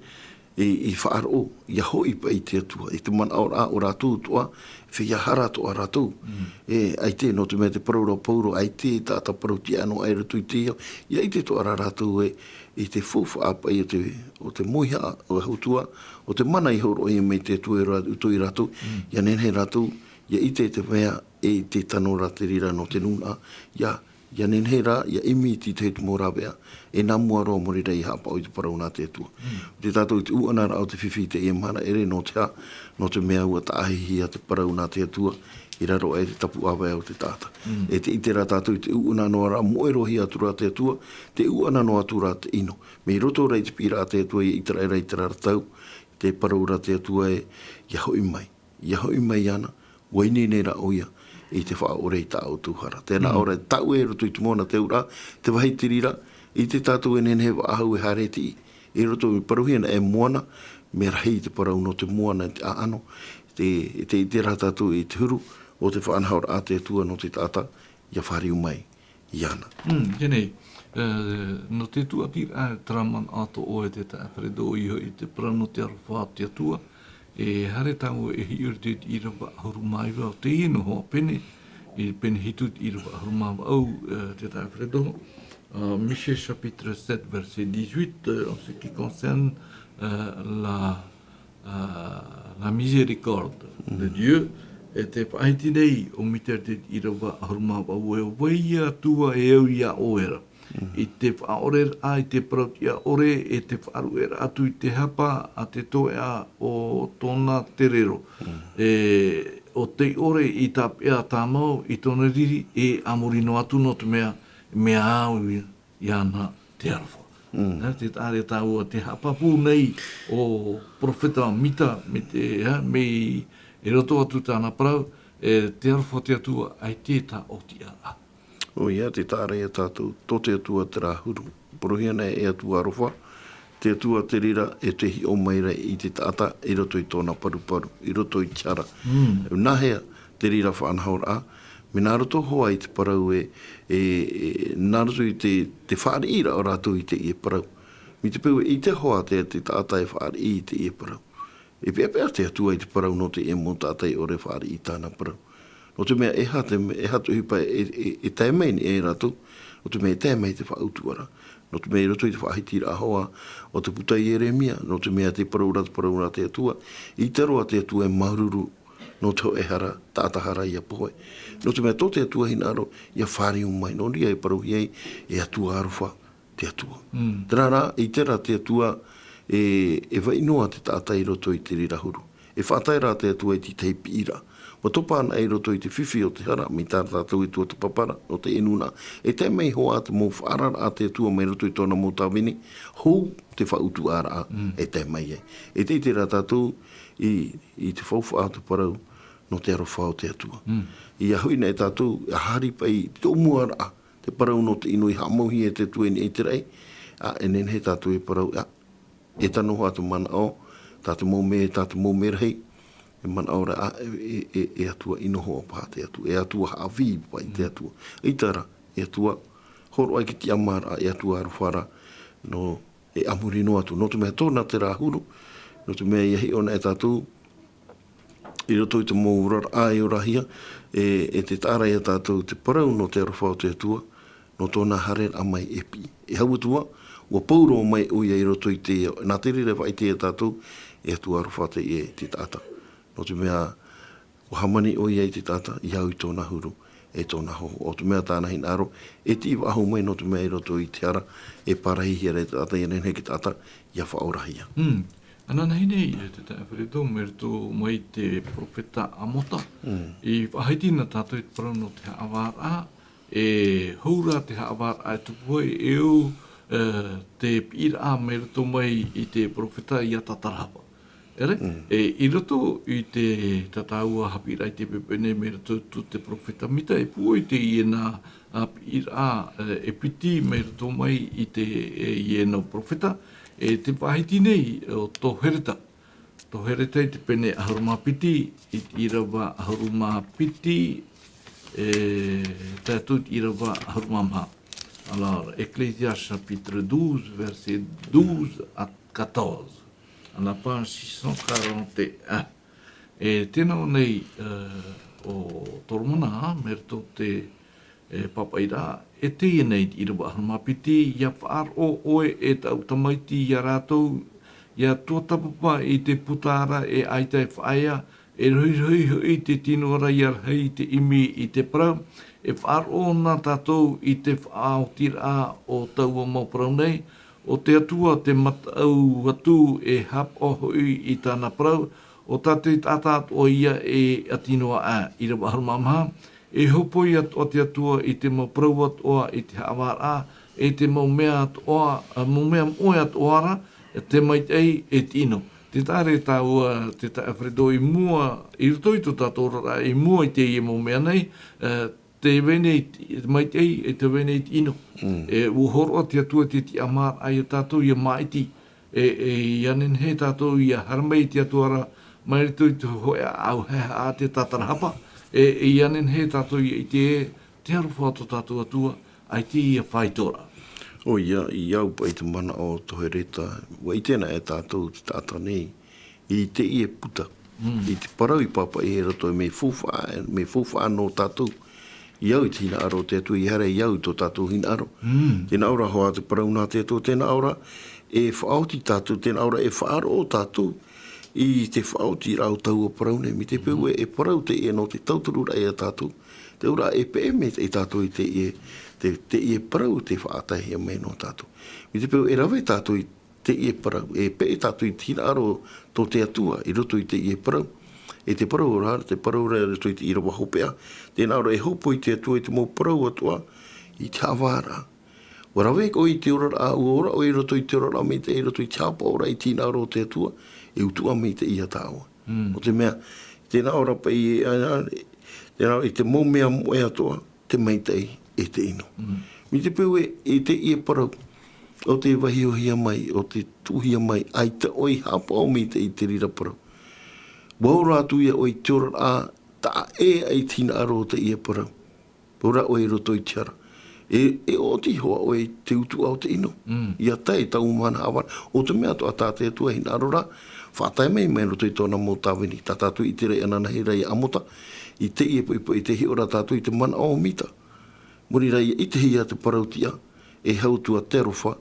i, i faʻaroʻo, ia hoʻi paʻi i te Atua, i te manaʻoraʻa o rātou atoʻa, feiā hara atoʻa rātou. Mm. E, ʻaita, nō te mea te parau ra Pauro, ʻaita e taʻata parauʻtiʻa noa i roto i te ao, ia ʻite atoʻa ra rātou e, i te faufaʻa paʻi o te, o te mauihaʻa, o te Atua, o te mana i hōroʻahia mai te Atua i rā-, roto ia rātou, Mm. ia nehenehe rātou, ia ʻite te mea, e te tano ra te reira nō te nūnaʻa, ia, ia nehenehe rā, ia ʻimi i te tahi atu mau rāveʻa, e nā mua roa mai reira ia haʻapaʻo i te parau nā te Atua. Mm. Te tātou i te ʻuʻanaraʻa o te fifi i teie mahana, e ʻere nō te hā, nō te mea ʻua taʻahihia te parau nā te Atua, i raro aʻe i te tapuʻāvae o te taʻata. Mm. E te ʻite ra tātou i te ʻuʻana noa ra, moʻe roa hia atu ra te Atua, te ʻuʻana noa atu ra te ʻino. Mai roto ra i te piʻiraʻa a te Atua ia ʻĪteraʻera i terā ra tau, te parau ra te Atua e, ia hoʻi mai. Ia hoʻi mai iāna, ʻua ineine rā ʻoia, i te faʻaʻore i tā ʻoutou hara. Tēnā Mm. ʻō ra, tāʻue i roto i te moana te auraʻa, te vāhi te reira, ʻite tātou e nehenehe e faʻahou e haere tiʻi. I roto i parauhia na e moana, mea rahi te parau nō te moana i te ʻāʻano, te, te, te ʻite ra tātou i te huru, o te faʻanahoraʻa a te Atua nō te taʻata, ia fāriu mai, iāna. Mm, teie nei, eh, nō te tuatiraʻa, e terā manaʻo atoʻa e te taeaʻe Alfredo i hoʻi te parau nō te aroha o te Atua, e haere tāua e hiʻo i te ʻīrava ʻahuru mā iva o teie noho pene, i pene hitu te ʻīrava ʻahuru mā vaʻu, eh, te taeaʻe Alfredo, eh, Michée chapitre sept, verset dix-huit, euh, en ce qui concerne, euh, la, euh, la miséricorde de Mm. Dieu, e te faʻahiti nei o Mita te ʻīrava ʻahuru mā vaʻu, e ʻo vai ïa Atua e au iā ʻoe ra. Mm. I te faʻaʻoreraʻa, i te parauʻtiʻa ʻore, e te faʻaruʻeraʻa atu i te hapa a te toeʻa o tōna terero. Mm. E, ʻo tei ʻore i tāpeʻa tāmau, i tōna riri, e a muri noa atu nō te mea, mea au ia, iāna te aroha. Mm. Nā te taʻa ra tāua te haʻapāpū nei o Perofeta Mita, mai te, ā, mai i roto atu tāna parau, e te aroha o te Atua, ʻaita e tāʻōtiʻaraʻa. ʻOia, te taʻa ra ia tātou, tō te Atua terā huru. Parauhia na e Atua aroha, te Atua te reira e te hiʻo mai ra i te taʻata i roto i tōna paruparu, i roto i te hara. Mm. Nāhea te reira faʻanahoraʻa, mea nā roto hoʻi i te parau e, e, e, nā roto i te, te fāriʻiraʻa o rātou i teie parau. Mai te peu e ʻite hoʻi te, te taʻata e fāriʻi i teie parau. E peʻapeʻa te Atua i te parau nō teie mau taʻata e ʻore e fāriʻi i tāna parau. Nō te mea e aha te, e aha te ʻohipa e, e, e tae mai nei e rātou, nō te mea e tae mai te faʻautuʻaraʻa. Nō te mea i roto i te faʻahitiraʻa hoʻi o te puta Ieremia, nō te mea te parau ra, te parau ra te Atua, ʻaita roa te Atua e māuruuru, nō te hōʻē hara, taʻata hara ʻia pohe. Nō te mea tō te Atua hinaʻaro, ʻia fāriu mai, nō reira e parauhia ai, e Atua aroha, te Atua. Mm. Terā rā, ʻaita rā te Atua e, e vaiʻu noa te taʻata i roto i te reira huru. E faʻatae ra te Atua i te tahi piʻiraʻa. ʻUa topa anaʻe i roto i te fifi o te hara, mai tā tātou e tuatāpapa ra, nō te nūnaʻa. E tae mai hoʻi te mau faʻaararaʻa a te Atua mai roto i tōna mau tāvini, hou te faʻautuʻaraʻa, Mm. e tae mai ai. E te ʻite ra tātou i, i te faufaʻa o te parau, nō te aroha o te Atua. Mm. ʻIa hoʻi na e tātou, ʻia haere paʻi i te ʻōmuaraʻa, te parau nō te ʻino i haʻamauhia e te Atua i niʻa i te raʻi, ā, e nehenehe tātou e parau, ā, e tano hoʻi te manaʻo, tā te mau mē, tā te mau mē rahi, e manaʻo ra, ā, e, e, e, e Atua ʻino hoʻi paha te Atua, e Atua haʻavī paʻi te Mm. Atua. ʻAita rā, e Atua, hōroʻa i te tiʻamāraʻa, e Atua aroha ra, nō, e a muri noa atu, nō te mea tōna terā huru, nō te mea ʻia hiʻo na e tātou, i roto i te mau oraraʻa e orahia, e, e te taʻa ra ia tātou te parau nō te aroha o te Atua, nō tōna haereraʻa mai e piʻi. E hau atu ā, ʻua pauroa mai ʻoia i roto i te, nā te reira e faʻaʻite ia tātou, e Atua aroha teie i te taʻata. Nō te mea, ʻua hāmani ʻoia i te taʻata, ʻia au i tōna huru, e tōna hōhoʻa, ʻo te mea tāna hinaʻaro e tiʻi faʻahou mai, nō te mea i roto i te hara e pārahihia ra e te taʻata, ʻia nehenehe e te taʻata ʻia faʻaorahia. Mm. Ananahi nei, e te taeaʻe Fredo, mai roto mai te perofeta Amota, Mm. i faʻahiti na tātou i te parau nō te haʻavāraʻa, e hou ra te haʻavāraʻa e tupu ai, e ʻo, e, te piʻiraʻa mai roto mai i te perofeta ia Tatarahapa. ʻEre? Mm. E, i roto i te, tā tāua haʻapiʻiraʻa i te pepe nei mai roto i te perofeta Mita, e pūʻoi teie nā, ā, piʻiraʻa, e, e piti mai roto mai i te, e, iena perofeta, e te faʻahiti nei ʻo Tohereta. Tohereta i te pene ʻahuru mā piti, i te ʻīrava ʻahuru mā piti, e, tae atu i te ʻīrava ʻahuru mā maha. Alors, Ecclésiaste chapitre douze, verset douze à quatorze. À la page six cent quarante et un. E tēnā nei, e, ʻo Toromona, mai roto te, e, pāpaʻiraʻa, e teie nei te ʻīrava ʻahuru mā piti, ʻia faʻaroʻo ʻoe e tāʻu tamaiti ia rātou, ʻia tuatāpapa i te puta ra e ʻaita e faʻaea, e rohirohi hoʻi te tino ra ʻia rahi te ʻimi i te parau, e faʻaroʻo na tātou i te faʻaotiraʻa o taua mau parau nei, ʻo te Atua te mataʻu atu e haʻapaʻo hoʻi i tāna parau, ʻo tātou e taʻata atoʻa ia e ʻati noa aʻe, ʻīrava ʻahuru mā maha, e hōpoi atoʻa te Atua i te mau parau atoʻa, i te haʻavāraʻa, e te mau mea atoʻa, ā, mau mea moʻe atoʻa ra, te maitaʻi e te ʻino. Te taʻa ra tāua, te taʻa Fredo i mua, i roto i tō tātou oraraʻa, i mua i teie mau mea nei, ā, te vai nei te maitaʻi, e te vai nei te ʻino. Mm. E, ʻua hōroʻa te Atua te tiʻamāraʻa ia tātou ʻia māʻiti. E, e, ʻia nehenehe tātou ʻia haere mai i te Atua ra, mai roto i te hōʻē ʻāʻau haʻehaʻa a te Tatarahapa. E, e, ʻia nehenehe tātou ʻia ʻite ē, te aroha o tō tātou Atua, ʻaita ia faʻaitoraʻa. ʻOia, i au paʻi te manaʻo o Tohereta, ʻua ʻite na e tātou te taʻata nei, i teie puta, Mm. i te parau i pāpaʻi i roto, mea faufaʻa, mea faufaʻa nō tātou. I au i te hinaʻaro o te Atua, i haere i au i tō tātou hinaʻaro. Mm. Tē nā ʻō ra hoʻi te parau nā te Atua, tē nā ʻō ra e faʻaoti tātou, tē nā ʻō ra e faʻaroʻo tātou i te faʻaotiraʻa o taua parau nei. Mai te peu Mm. ē, e parau teie nō te tautururaʻa ia tātou. Te auraʻa e peʻe mai tātou i teie, te, teie parau tē faʻataehia mai nō tātou. Mai te peu e rave tātou i teie parau, e peʻe tātou i te hinaʻaro tō te Atua i roto i teie parau. E te parau ra, te parau ra i roto i te ʻīrava hopeʻa, tē nā ʻō ra e hōpoi te Atua i te mau parau atoʻa, i te haʻavāraʻa. ʻUa rave koe i te oraraʻa, ʻua ora ʻoe i roto i te oraraʻa maitaʻi, i roto i te haʻapaʻoraʻa i te hinaʻaro o te Atua, e utuʻa maitaʻi ia tāua. Mm. ʻO te mea, tē nā ʻō ra paʻi, ā, ā, tē nā ʻō i te mau mea moʻe atoʻa, te maitaʻi e te ʻino. Mm. Mai te peu ē, i teie parau, ʻo tē vaiihohia mai, ʻo tē tuʻuhia mai, ʻaita ʻoe i haʻapaʻo maitaʻi i te reira parau. ʻUa ora atu ia ʻoe i te oraraʻa, taʻa ʻē aʻe i te hinaʻaro o teie parau. Ora ʻoe i roto i te hara. E, e ʻoti hoʻi ʻoe i te utuʻa o te ʻino. Mm. ʻIa tae i taua mahana haʻavāraʻa, ʻo te mea atoʻa tā te Atua e hinaʻaro ra, faʻatae mai mai roto i tōna mau tāvini. Tā tātou i ʻite ra ananahi ra ia Amota, i teie poʻipoʻi tē hiʻo ra tātou i te manaʻo o Mita. Muri ra ʻia ʻitehia te parau tiʻa, e hau atu ā te aroha,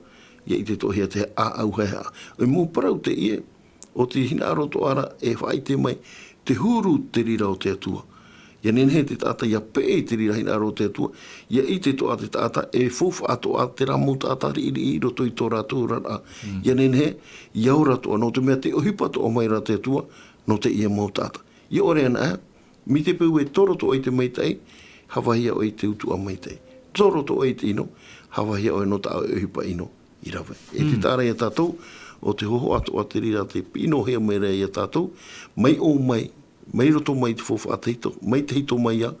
ʻia ʻite atoʻahia te ʻāʻau haʻehaʻa. E mau parau teie, ʻo te hinaʻaro atoʻa ra e faʻaʻite mai, te huru te reira o te Atua. ʻIa nehenehe te taʻata ʻia peʻe i te reira hinaʻaro o te Atua, ʻia ʻite atoʻa te taʻata e faufaʻa atoʻa terā mau taʻata riʻiriʻi i roto i tō rātou oraraʻa. Mm. ʻIa nehenehe, ʻia ora atoʻa, nō te mea tē ʻohipa atoʻa mai ra te Atua, nō teie mau taʻata. ʻIa ʻore ana, mai te peu e toro atoʻa i te maitaʻi, havahia ʻoe i te utuʻa maitaʻi. Toro atoʻa i te ʻino, havahia ʻoe nō tā ʻoe ʻohipa ʻino i rave. E te Mm. taʻa ra ia tātou, ʻo te hōhoʻa atoʻa te reira tē piʻinohia mai ra ia tātou, mai ʻō mai, mai roto mai te faufaʻa tahito, mai tahito mai ā,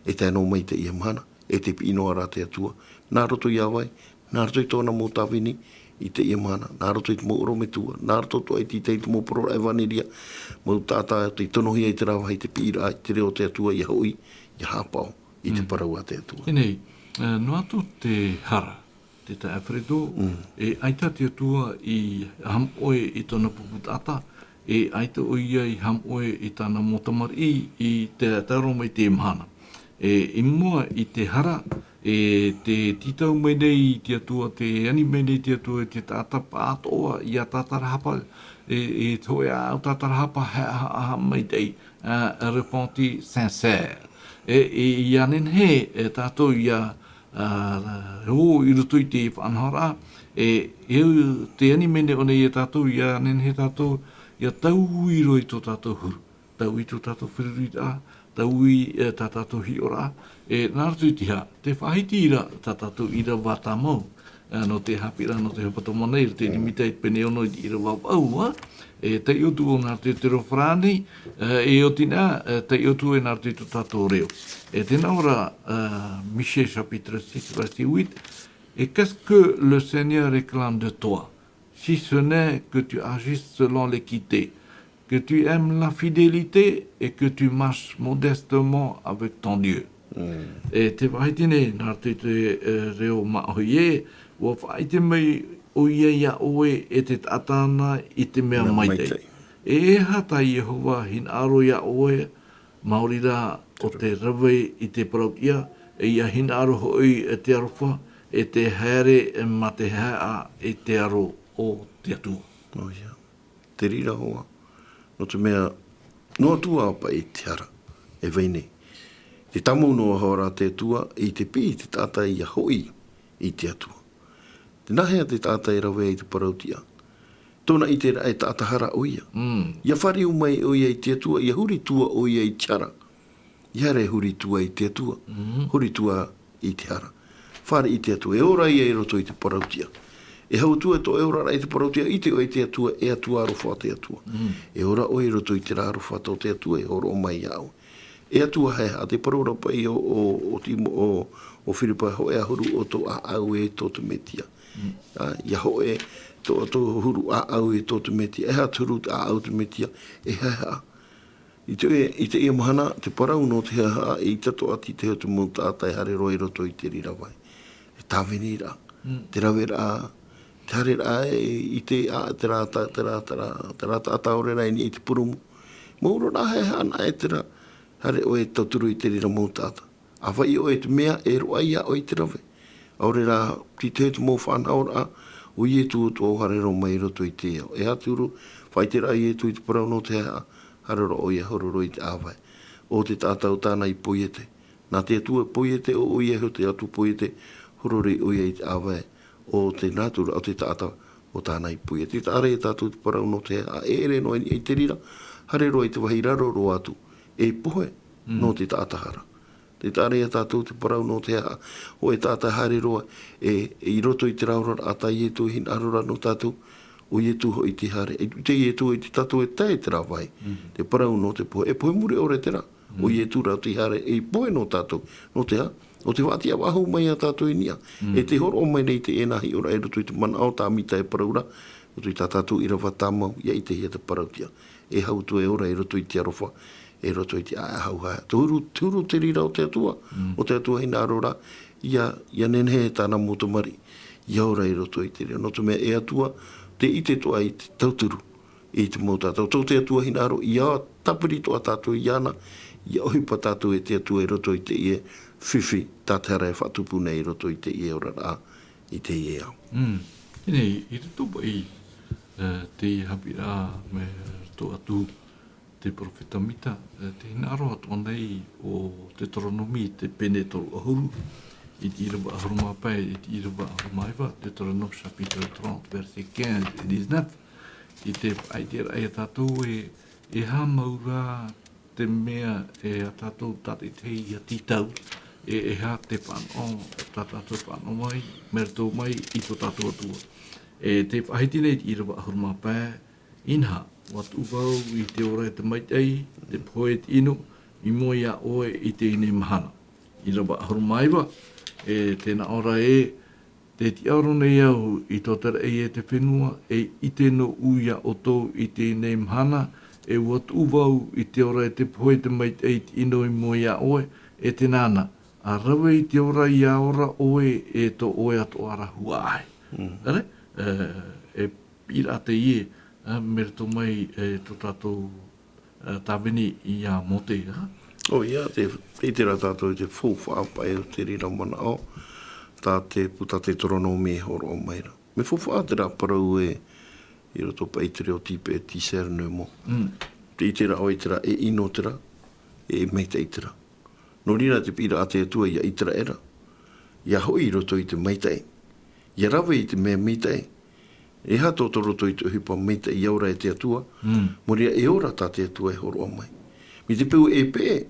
e tae noa mai i teie mahana, e tē piʻi noa ra te Atua, nā roto ia vai, nā roto i tōna mau tāvini, i teie mahana, nā roto i te mau ʻorometua, nā roto atoʻa i te, i te mau parau ʻevanelia, mau taʻata tei tonohia i te rāveʻa i te piʻiraʻa, i te reo o te Atua, ʻia hoʻi, ʻia haʻapaʻo i te Mm. parau a te Atua. Teie nei, e, noa atu te hara, te taeaʻe Fredo, Mm. e ʻaita te Atua i haʻamoʻe i tōna pupu taʻata, e ʻaita ʻoia i haʻamoʻe i tāna mau tamariʻi i te, tae roa mai i teie mahana. E, i mua i te hara, e, tē tītau mai nei te Atua, tē ani mai nei te Atua i te taʻata pāʻatoʻa, ʻia tātarahapa, e, e te hōʻē ʻāʻau tātarahapa, ha, ha, ha, maitaʻi, a, repenti sincère. E, e, ia nehenehe, e, tātou ia, ā, ō i roto i te faʻanahoraʻa, e, e au te ani mai nei ʻō nei ia tātou, ia nehenehe tātou, ia taui roa i tō tātou huru. Taui tō tātou feruriraʻa, taui, e, tā tātou hiʻoraʻa, e, nā roto i te hā, te faʻahiti ra tā tātou ʻīrava tāmau, e, nō te haʻapiʻiraʻa, nō te hepetoma nei, te Mm. ʻirimita i te pene ono i te ʻīrava vaʻu, ā, e, taiʻo atu ʻo nā roto i te reo farāni, e, e oti nā, e, taiʻo atu e nā roto i tō tātou reo. E tēnā ʻō ra, e, Michée chapitre six, verset huit, et qu'est-ce que le Seigneur réclame de toi, si ce n'est que tu agisses selon l'équité, que tu aimes la fidélité et que tu marches modestement avec ton Dieu. Mm. E te faʻahiti nei, nā roto i te, e, reo māʻohi ē, ʻua faʻaʻite mai ʻoia iā ʻoe e te taʻata na i te mea Mea maitaʻi. maitaʻi. E aha tā Iehova hinaʻaro iā ʻoe, maori rā ʻo te rave i te parauʻtiʻa, e ia hinaʻaro hoʻi e te aroha, e te haere mā te haʻehaʻa i te aro o te Atua. ʻOia. Te reira hoʻi, nō te mea, noa atu ā paʻi te hara, e vai nei. Te tāmau noa hoʻi ra te Atua, i te piʻi te taʻata ia hoʻi i te Atua. Tē nāhea te taʻata e rave ai i te parauʻtiʻa? Tōna ʻiteraʻa e taʻata hara ʻoia. Mm. Ia fāriu mai ʻoia i te Atua, ia huri atu ʻoia i te hara. Ia haere huri atu i te Atua, Mm. huri atu i te hara. Fāriʻi i te Atua, e ora ia i roto i te parauʻtiʻa. E hau atu e tō ʻoe oraraʻa i te parauʻtiʻa, ʻite ʻoe i te Atua, e Atua aroha te Atua. Mm. E ora ʻoe i roto i terā aroha tō te Atua, e hōroʻa mai iā ʻoe. E Atua haʻehaʻa, te parau ra paʻi o, o, o Timo-, o, o Firipai, hōʻē ʻahuru ʻo tō ʻāʻau e tō te Mesia. Mm. Ā, ia hōʻē tō, tō huru ʻāʻau e tō te Mesia, e aha te huru ʻāʻau te Mesia, e haʻehaʻa. I te, i teie mahana, te parau nō te haʻehaʻa, e ʻite atoʻa te tahi o te mau taʻata e haere roa i roto i te reira vāhi. E tāvini ra, Mm. te raveraʻa, te haereraʻa i te, ā, terā ta-, terā, terā, terā taʻata ʻaore rā i niʻa i te purūmu. Mau roa rā haʻehaʻa nā ʻō terā, haere ʻoe e tauturu i te reira mau taʻata. ʻA fāriʻi ʻoe i te mea e roaʻa iā ʻoe i te rave. ʻAore rā, te tahi o te mau faʻanahoraʻa, ʻo Ietu atoʻa ʻua haere roa mai i roto i te ao. E aha te huru, faʻaʻite ra Ietu i te parau nō te haʻehaʻa, haere roa ʻoia e horo roa i te ʻāvae. ʻO te taʻata ʻo tāna i poiete. Nā te Atua poiete ʻo ʻoia, ʻo te Atua poiete, horo roa ʻoia i te ʻāvae. ʻO te nātura o te taʻata ʻo tāna i poiete. Tē ʻite ra tātou te parau nō te haʻehaʻa, e ʻere noa i niʻa i te reira, haere roa i te vāhi raro roa atu, e pohe Mm. nō te taʻata hara. Tē ʻite ra tātou te parau nō te haʻehaʻa, ʻo te taʻata haere roa, e, e i roto i terā oraraʻa tā Ietu e hinaʻaro ra nō tātou, ʻo Ietu hoʻi tei haere, e, te Ietu e te tātou e tae i terā vāhi. Mm. Te parau nō te pohe, e pohe mure ʻore terā. ʻO Mm. Ietu rā tei haere, e pohe nō tātou, nō te aha, ʻo tē faʻatiʻa faʻahou mai iā tātou i niʻa. Mm. E tē hōroʻa mai nei teie hiʻoraʻa i roto i te manaʻo tāmita e parau ra, roto i tā tātou ʻīrava tāmau, ia ʻitehia te parauʻtiʻa. E hau atu e ora i roto i te aroha, i roto i te ʻāʻau haʻehaʻa. Te huru, te huru te reira o te Atua, Mm. ʻo te Atua hinaʻaro ra, ia, ia nehenehe tāna mau tamariʻi, ia ora i roto i te reo. Nō te mea e Atua, tē ʻite atoʻa i te tauturu, i te mau taʻata. Tō te Atua hinaʻaro, ia tāpiri atoʻa tātou iāna, ia ʻohipa tātou e te Atua i roto i teie fifi, tā te hara e faʻatupu nei i roto i teie oraraʻa, i teie ao. Mm. Teie nei, i roto paʻi, e, te haʻapiʻiraʻa mai roto atu te perofeta Mika, e, tē hinaʻaro atoʻa nei ʻo Teuteronome, te pene toru ʻahuru, i te ʻīrava ʻahuru mā pae, i te ʻīrava ʻahuru mā iva, Deutéronome chapitre trente, versets quinze et dix-neuf, i te faʻaʻiteraʻa iā tātou e, e aha mau rā te mea e a tātou tātaʻitahi ia tītau, e, e aha te fānaʻo, tā tātou fānaʻo mai, mai roto mai i tō tātou Atua. E tē faʻahiti nei te ʻīrava ʻahuru mā pae, inaha, ʻua tuʻu vau i te ora e te maitaʻi, te pohe e te ʻino, i mua iā ʻoe i teie nei mahana. ʻĪrava ʻahuru mā iva, e tē nā ʻō ra ē, tē tiʻaoro nei au i tō te raʻi e te fenua, e ʻite noʻu iā ʻoutou i teie nei mahana, e ʻua tuʻu vau i te ora e te pohe e te maitaʻi i te ʻino i mua iā ʻoe, e tē nā na, ʻa rave i te ora ʻia ora ʻoe e tō ʻoe atoʻa ra huaʻai. Mm. ʻAre, e, e piʻiraʻa teie, e, mai roto mai, e, tō tātou, e, tāvini iā Mōte, ā? ʻOia, tē, tē ʻite ra tātou i te faufaʻa paʻi o te reira manaʻo, tā te puta Teuteronome e hōroʻa mai ra. Mea faufaʻa terā parau ē, i roto paʻi i te reo tīpē, discernement. Mm. Tē ʻite ra ʻoe i terā e ʻino terā, e maitaʻi terā. Nō reira te piʻiraʻa a te Atua ia Iteraera, ia hoʻi i roto i te maitaʻi, ia rave i te mea maitaʻi, e aha tō roto i te ʻohipa maitaʻi ia ora e te Atua, mm, nō reira e ora tā te Atua e hōroʻa mai. Mai te peu e peʻe,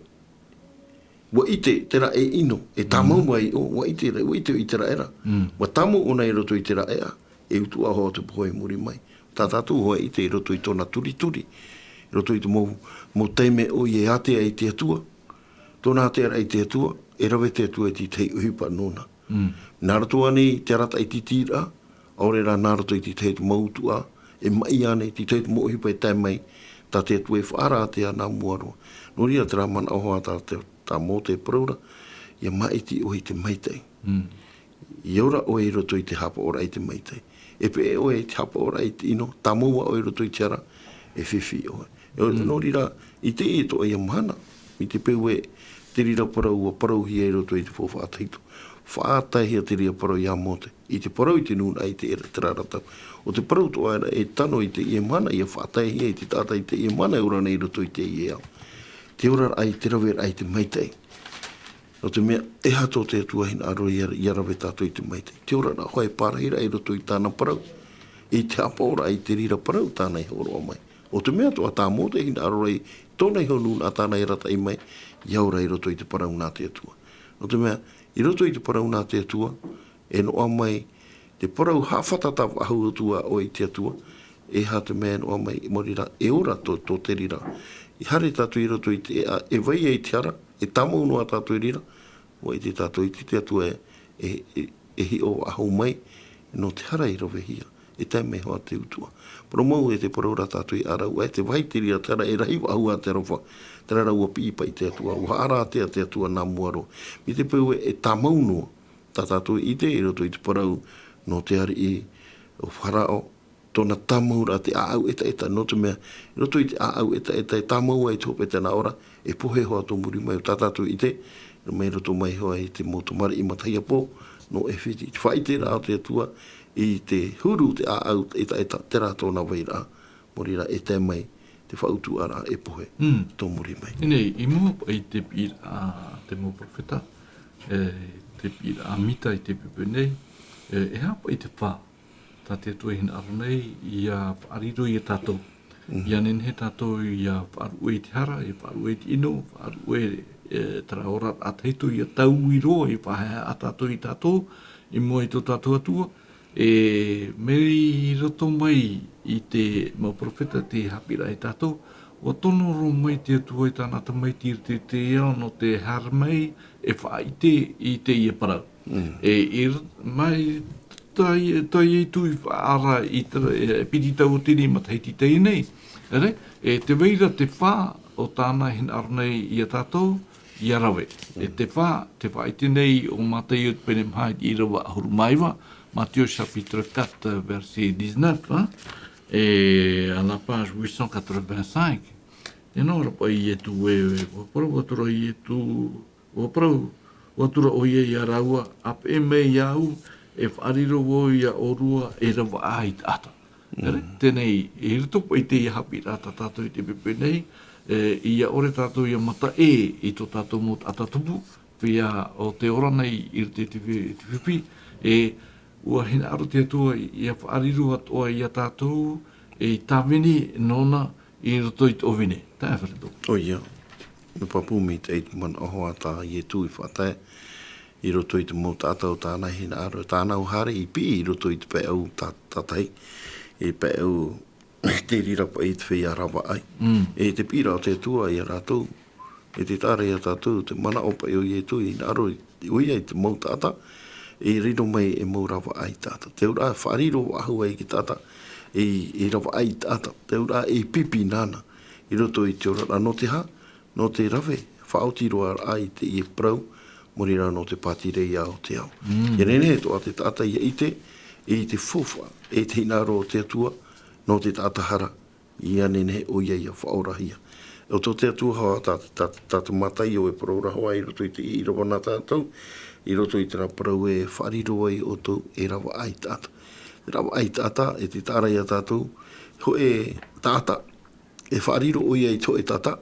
ua ʻite terā e ʻino, e tāmau mai ʻo, ua ʻite, ua ʻite ʻo Iteraera. Mm. Ua tāmau ʻōna i roto i te raʻeʻa, e utuʻa hoʻi te pohe i muri mai. Tā tātou hoʻi e ʻite i roto i tōna turituri, i roto i te mau, mau taime ʻoia e ātea i te Atua. Tōna ātearaʻa i te Atua, e rave te Atua i te tahi ʻohipa nōna. Mm. Nā roto ānei i te arataʻi tītīraʻa, ʻaore rā nā roto i te tahi mau utuʻa, e maʻi ānei, te tahi mau ʻohipa e tae mai, tā te Atua e faʻaara ātea nā mua roa. Nō reira terā manaʻo hoʻi tā te, tā Mōte e parau ra, ia māʻiti ʻoe i te maitaʻi. Mm. Ia ora ʻoe i roto i te haʻapaʻoraʻa i te maitaʻi. E peʻe ʻoe i te haʻapaʻoraʻa i te ʻino, tāmau ʻoe i roto i te hara, e fifi ʻoe. E, mm, nō reira, i teie atoʻa ia mahana, i te peu e te reira parau ua parauhia i roto i te faufaʻa tahito. Faʻataehia te reira parau ia Mōte. I te parau i te nūnaʻa i te era, terā ra tau. ʻO te parau atoʻa ra e tano i teie mahana ia faʻataehia i te taʻata i teie mahana e ora nei i roto i teie ao. Te oraraʻa i te raveraʻa i te maitaʻi. Nō te mea, e aha tō te Atua hinaʻaro ia, ia rave tātou i te maitaʻi. Te oraraʻa hoʻi e pārahiraʻa i roto i tāna parau. I te haʻapaʻoraʻa i te reira parau tāna i hōroʻa mai. ʻO te mea atoʻa tā Mōte e hinaʻaro ra i tōna iho nūnaʻa tāna e arataʻi mai, ia ora i roto i te parau nā te Atua. Nō te mea, i roto i te parau nā te Atua, e noaʻa mai te parau haʻafātata faʻahou atu ā ʻoe i te Atua, e aha te mea e noaʻa mai, nō reira, e ora tō, tō te reira. I haere tātou i roto i te ʻēʻa, e vai ai te hara, e tāmau noa tātou i reira, ua ʻite tātou i te, te Atua e, e, e, e hiʻo faʻahou mai, nō te hara i ravehia, e tae mai hoʻi te utuʻa. Parau mau e te parau ra tātou i ʻaraua, e te vāhi te reira, te hara e rahi faʻahou ā te aroha, terā rā ua piʻi paʻi te Atua, ua haʻaara ātea te Atua nā mua roa. Mai te peu e, e tāmau noa, tā tātou e ʻite i roto i te parau nō te ariʻi ʻo Faraʻo, tōna tāmauraʻa te ʻāʻau ʻetaʻeta, nō te mea, i roto i te ʻāʻau ʻetaʻeta e tāmau ai te hope tanaʻo ra, e pohe hoʻi tō muri mai, ʻo tā tātou e ʻite, mai roto mai hoʻi i te mau tamariʻi matahiapo, nō ʻAifiti. Te faʻaʻiteraʻa o te Atua, i te huru te ʻāʻau ʻetaʻeta, terā tōna vairaʻa, nō reira e tae mai, te faʻautuʻaraʻa e pohe, mm, tō muri mai. Teie nei, i mua paʻi i te piʻiraʻa, te mau perofeta, e, te piʻiraʻa Mita i te pēpē nei, e, e aha paʻi te fā, tā te Atua e hinaʻaro nei, ia faʻariro ia tātou. Mhm. Ia nehenehe tātou ia faʻaruʻe i te hara, ia faʻaruʻe i te ʻino, faʻaruʻe, e, terā oraraʻa tahito, ia taui roa, ia faʻahaʻehaʻa tātou ia tātou, i mua i tō tātou Atua, e, mai roto mai i te mau perofeta tē haʻapiʻiraʻa ia tātou, ʻua tono roa mai te Atua i tāna tamaiti i roto i te ao nō te haere mai e faʻaʻite i teie parau. Mm. E, i r-, mai, tā, tā Ietu i faʻaara i te, e, piti tauatini matahiti teie nei. Ere, e te vai ra te fā o tāna e hinaʻaro nei ia tātou, ia rave. E te fā, te faʻaʻite nei ʻo Mataio te pene maha i te ʻīrava ʻahuru mā iva, Matthieu chapitre quatre, verset dix-neuf, hein, et à la page huit cent quatre-vingt-cinq. E nō ra paʻi Ietu e, e, ʻua parau atu ra Ietu, ʻua parau atu ra ʻoia ia rāua, ʻa peʻe mai iāʻu, e faʻariro vau ia ʻōrua, e ravaʻai taʻata. Ere, mm, teie nei, i roto paʻi i teie haʻapiʻiraʻa tā tātou i te pēpē nei, e, ʻia ʻore tātou ia mataʻi i tō tātou mau taʻata tupu, feiā ʻo tē ora nei i roto i te fi-, te fifi, e, ʻua hinaʻaro te Atua ia faʻariro atoʻa ia tātou, e, i tāvini nōna i roto i te ʻōvini. Taeaʻe Alfredo. ʻOia. Nō pāpū mai te, te manaʻo hoʻi tā Ietu i faʻatae, i roto i te mau taʻata ʻo tāna hinaʻaro, tāna ʻua haere i piʻi i roto i te pae ʻau tā-, tātahi, i pae ʻau te reira paʻi i te feiā ravaʻai. Mm. E te piʻiraʻa o te Atua ia rātou, e te taʻa ra ia tātou, te manaʻo paʻi o Ietu i hinaʻaro i, ʻoia i te mau taʻata, e riro mai e mau ravaʻai taʻata. Te auraʻa e faʻariro faʻahou ai te taʻata, e, e ravaʻai taʻata. Te auraʻa e pipi nāna, i roto i te oraraʻa nō te aha, nō te rave, faʻaoti roa ra i teie parau, nō reira nō te pātireia o te ao. Mm. ʻIa nehenehe atoʻa te taʻata ʻia ʻite, i te faufaʻa, e te hinaʻaro o te Atua, nō te taʻata hara, ʻia nehenehe ʻoia ʻia faʻaorahia. ʻO tō te Atua hoʻi tā, tā, tā te Mataio e parau ra hoʻi i roto i te ʻīrava nā tātou, i roto i terā parau e faʻariro ai ʻoutou e ravaʻai taʻata. Ravaʻai taʻata, e te taʻa ra ia tātou, hōʻē taʻata, e faʻariro ʻoia i te hōʻē taʻata,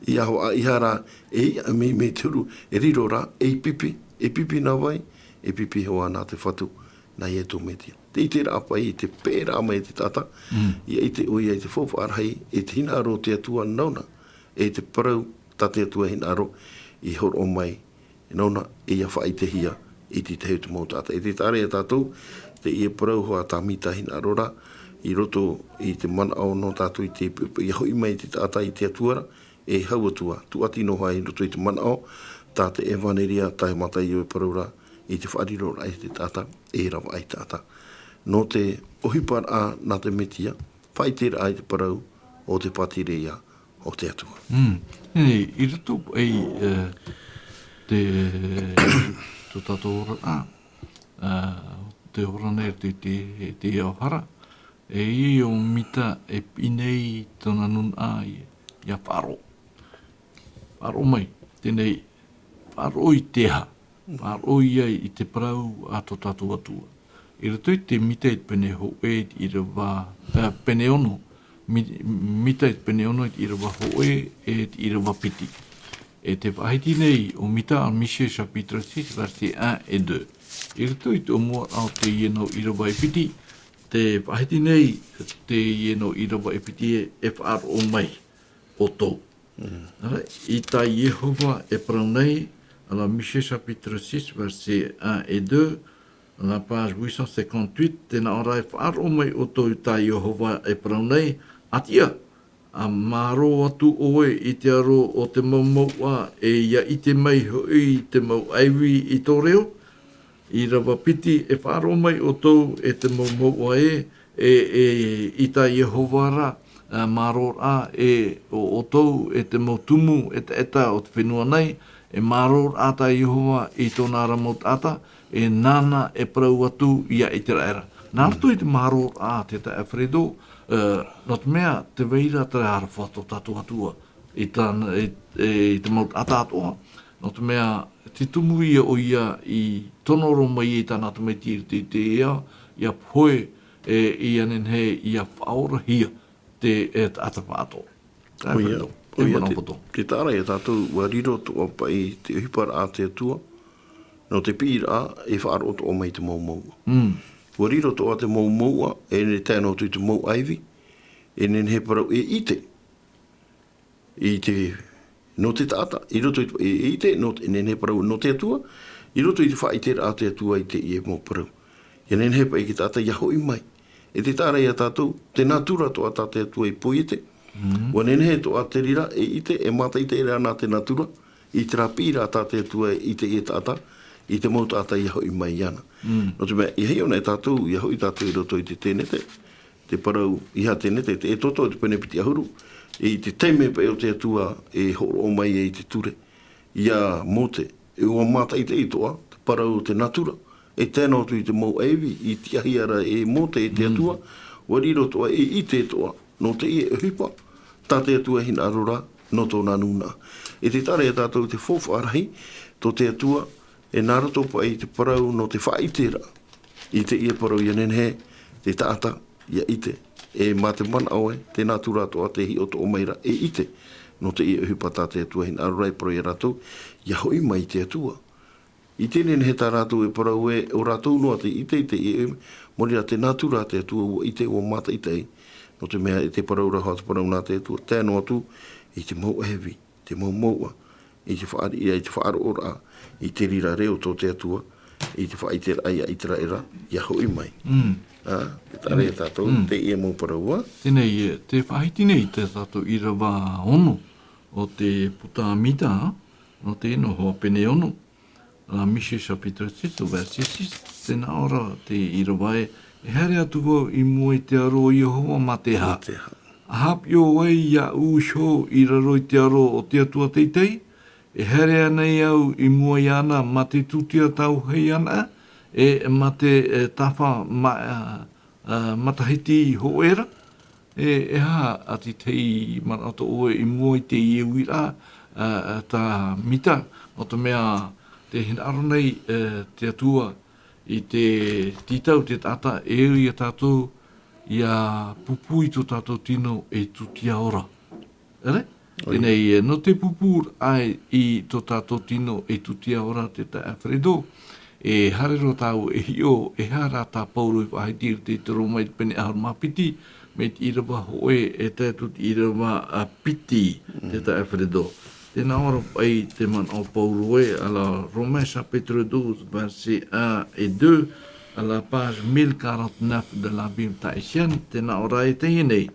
I ahoʻa ihara, e ia, me, me te huru, e riro rā, e pipi, e pipi nā vai, e pipi hoʻi nā te Fatu, nā Iesu Mesia. Te ʻiteraʻa paʻi, te peʻeraʻa mai te taʻata, ia ʻite ʻoia i te faufaʻa rahi, e te hinaʻaro o te Atua nōna, e te parau tā te Atua hinaʻaro, i hōroʻa mai, nōna, ia faʻaʻitehia, i te tahi o te mau taʻata. E te taʻa ra ia tātou, teie parau hoʻi tā Mita hinaʻaro ra, i roto i te manaʻo nō tātou i te, ia hoʻi mai te taʻata i te Atua ra, e hau atu ā, tūʻati noa i roto i te manaʻo, tā te ʻevaneria, tā Mataio e parau ra, i te faʻariro ra i te taʻata, e ravaʻai taʻata. Nō te ʻohiparaʻa nā te Mesia, faʻaʻiteraʻa i te parau o te pātireia o te Atua. Mm. Nei, i roto ai, eh, te, tō tātou ora, ah, ah, te ora nei te, te, te ao hara, e ia ʻo Mita e piʻi nei tōna nūnaʻa i, ia faʻaroʻo. Faʻaroʻo mai, teie, faʻaroʻo i te aha? Faʻaroʻo ia i te parau a tō tātou Atua. I roto i te Mita i te pene hōʻē i te ʻīrava, eh, pene ono, Mi-, Mita i te pene ono i te ʻīrava hōʻē e te ʻīrava piti. E tē faʻahiti nei ʻo Mita, Michée chapitre six, verset un et deux. I roto i te ʻōmuaraʻa o teie nō ʻīrava e piti, tē faʻahiti nei teie nō ʻīrava e piti e, e faʻaroʻo mai ʻoutou. Mm. Ara, i tā Iehova e parau nei, ara, Michée chapitre six, verset un et deux, ara, page huit cent cinquante-huit, tē nā ʻō ra e faʻaroʻo mai ʻoutou i tā Iehova e parau nei, ʻAtiʻa, ʻa mārō atu ʻoe i te aro o te mau mouʻa, e ʻia ʻite mai hoʻi te mau ʻaivi i tō reo, ʻīrava piti, e faʻaroʻo mai ʻoutou e te mau mouʻa ē, e, e, i tā Iehova ra, ā, mārō rā, e, ʻo, ʻoutou, e te mau tumu, e te ʻetaʻeta o te fenua nei, e mārō rā tā Iehova i tōna ra mau taʻata, e nāna e parau atu ia ʻĪteraʻera. Nā roto i te mārō rā, te taeaʻe Alfredo, ā, nō te mea, tē vai ra te aroha tō tātou Atua, i tāna, i, i te mau taʻata atoʻa, nō te mea, tē tumu ia ʻoia i tono roa mai i tāna Tamaiti i te, te ia, ʻia pohe, e, ʻia nehenehe, ʻia faʻaorahia te, e, taʻata faʻaroʻo. ʻOia, ʻoia, te, te taʻa ra ia tātou, ʻua riro atoʻa paʻi te ʻohiparaʻa a te Atua, nō te piʻiraʻa e faʻaroʻo atoʻa mai te mau mouʻa. Mm. ʻUa riro atoʻa te mau mouʻa, e nehenehe tae noa atu i te mau ʻaivi, e nehenehe parau e ʻite. I te, nō te taʻata, i roto i te, e, e ʻite, nō te, e nehenehe parau nō te Atua, i roto i te faʻaʻiteraʻa a te Atua i teie mau parau. ʻIa nehenehe paʻi te taʻata ʻia hoʻi mai. E te taʻa ra ia tātou, te nātura atoʻa tā te Atua i poiete. Mm. ʻUa nehenehe atoʻa te reira, e ʻite, e mātaʻitaʻi ra nā te nātura, i terā piʻiraʻa tā te Atua i teie taʻata, i te mau taʻata ʻia hoʻi mai iāna. Mm. Nō te mea, ʻeiaha ʻōna e tātou, ʻia hoʻi tātou i roto i te tēnete, te parau ʻeiaha tēnete, te Exodo, te pene piti ʻahuru, i te taime paʻi o te Atua e hōroʻa mai ai te ture ia Mōte, e ʻua mātaʻitaʻi atoʻa, te parau o te nātura, e tae noa atu i te mau ʻaivi, i tiʻahia ra e Mōte e te Mm. Atua, ʻua riro atoʻa, e ʻite atoʻa, nō teie ʻohipa, tā te Atua e hinaʻaro ra, nō tōna nūnaʻa. E te taʻa ra ia tātou te faufaʻa rahi, tō te Atua, e nā roto paʻi i te parau nō te faʻaʻiteraʻa. I teie parau ʻia nehenehe, te taʻata, ʻia ʻite. E mā te manaʻo ē, te nātura atoʻa tē hiʻo atoʻa mai ra, e ʻite. Nō teie ʻohipa tā te Atua e hinaʻaro ra e parau ia rātou, ʻia hoʻi mai te Atua. I te nehenehe tā rātou e parau ē, ʻo rātou noa tē ʻite i teie, mōrī rā te nātura a te Atua ʻua ʻite, ʻua mātaʻitaʻi. Nō te mea e te parau ra hoʻi te parau nā te Atua, tae noa atu, i te mau ʻaivi, te mau mouʻa, i te faʻari-, i te faʻaroʻoraʻa, i te reira reo tō te Atua, i te faʻaʻiteraʻa ia ʻĪteraʻera, ʻia hoʻi mai. Mm. Ā, te taʻa ra ia tātou, Mm. teie mau parau ā. Teie, e, tē faʻahiti nei tā tātou ʻīrava ono o te puta a Mita, nō te noho pene ono, ā, Michée chapitre six, au verset six, tē nā ʻō ra te ʻīrava ē, e haere atu vau i mua i te aro o Iehova mā te aha? Mā te aha? ʻA haʻapiʻi ai iāʻu iho i raro i te aro o te Atua teitei, e haere ānei au i mua iāna mā te tūtia tauhei anaʻe, e mā te, e, tāfa ma-, ā, ā, matahiti hōʻē ra? E, e aha ā te tahi manaʻo tō ʻoe i mua i teie uiraʻa, ā, ā, tā Mita, nō te mea tē hinaʻaro nei, e, te Atua i te tītau te taʻata, e au ia tātou, ʻia pūpū i tō tātou tino e tūtia ora. ʻEre? Teie nei, e, nō te pupūraʻa i tō tātou tino e tūtia ora te taeaʻe Alfredo, e haere roa tāua e hiʻo, e aha rā tā Pauro i faʻahiti i roto i te Roma i te pene ʻahuru mā piti, mai te ʻīrava hōʻē e tae atu i te ʻīrava, a, piti, te taeaʻe Alfredo. Tē nā ʻō ra paʻi te manaʻo o Pauro ē, alors, Romains chapitre douze, versets un et deux, à la page mille quarante-neuf de la Bible tahitienne, tē nā ʻō ra ē teie nei,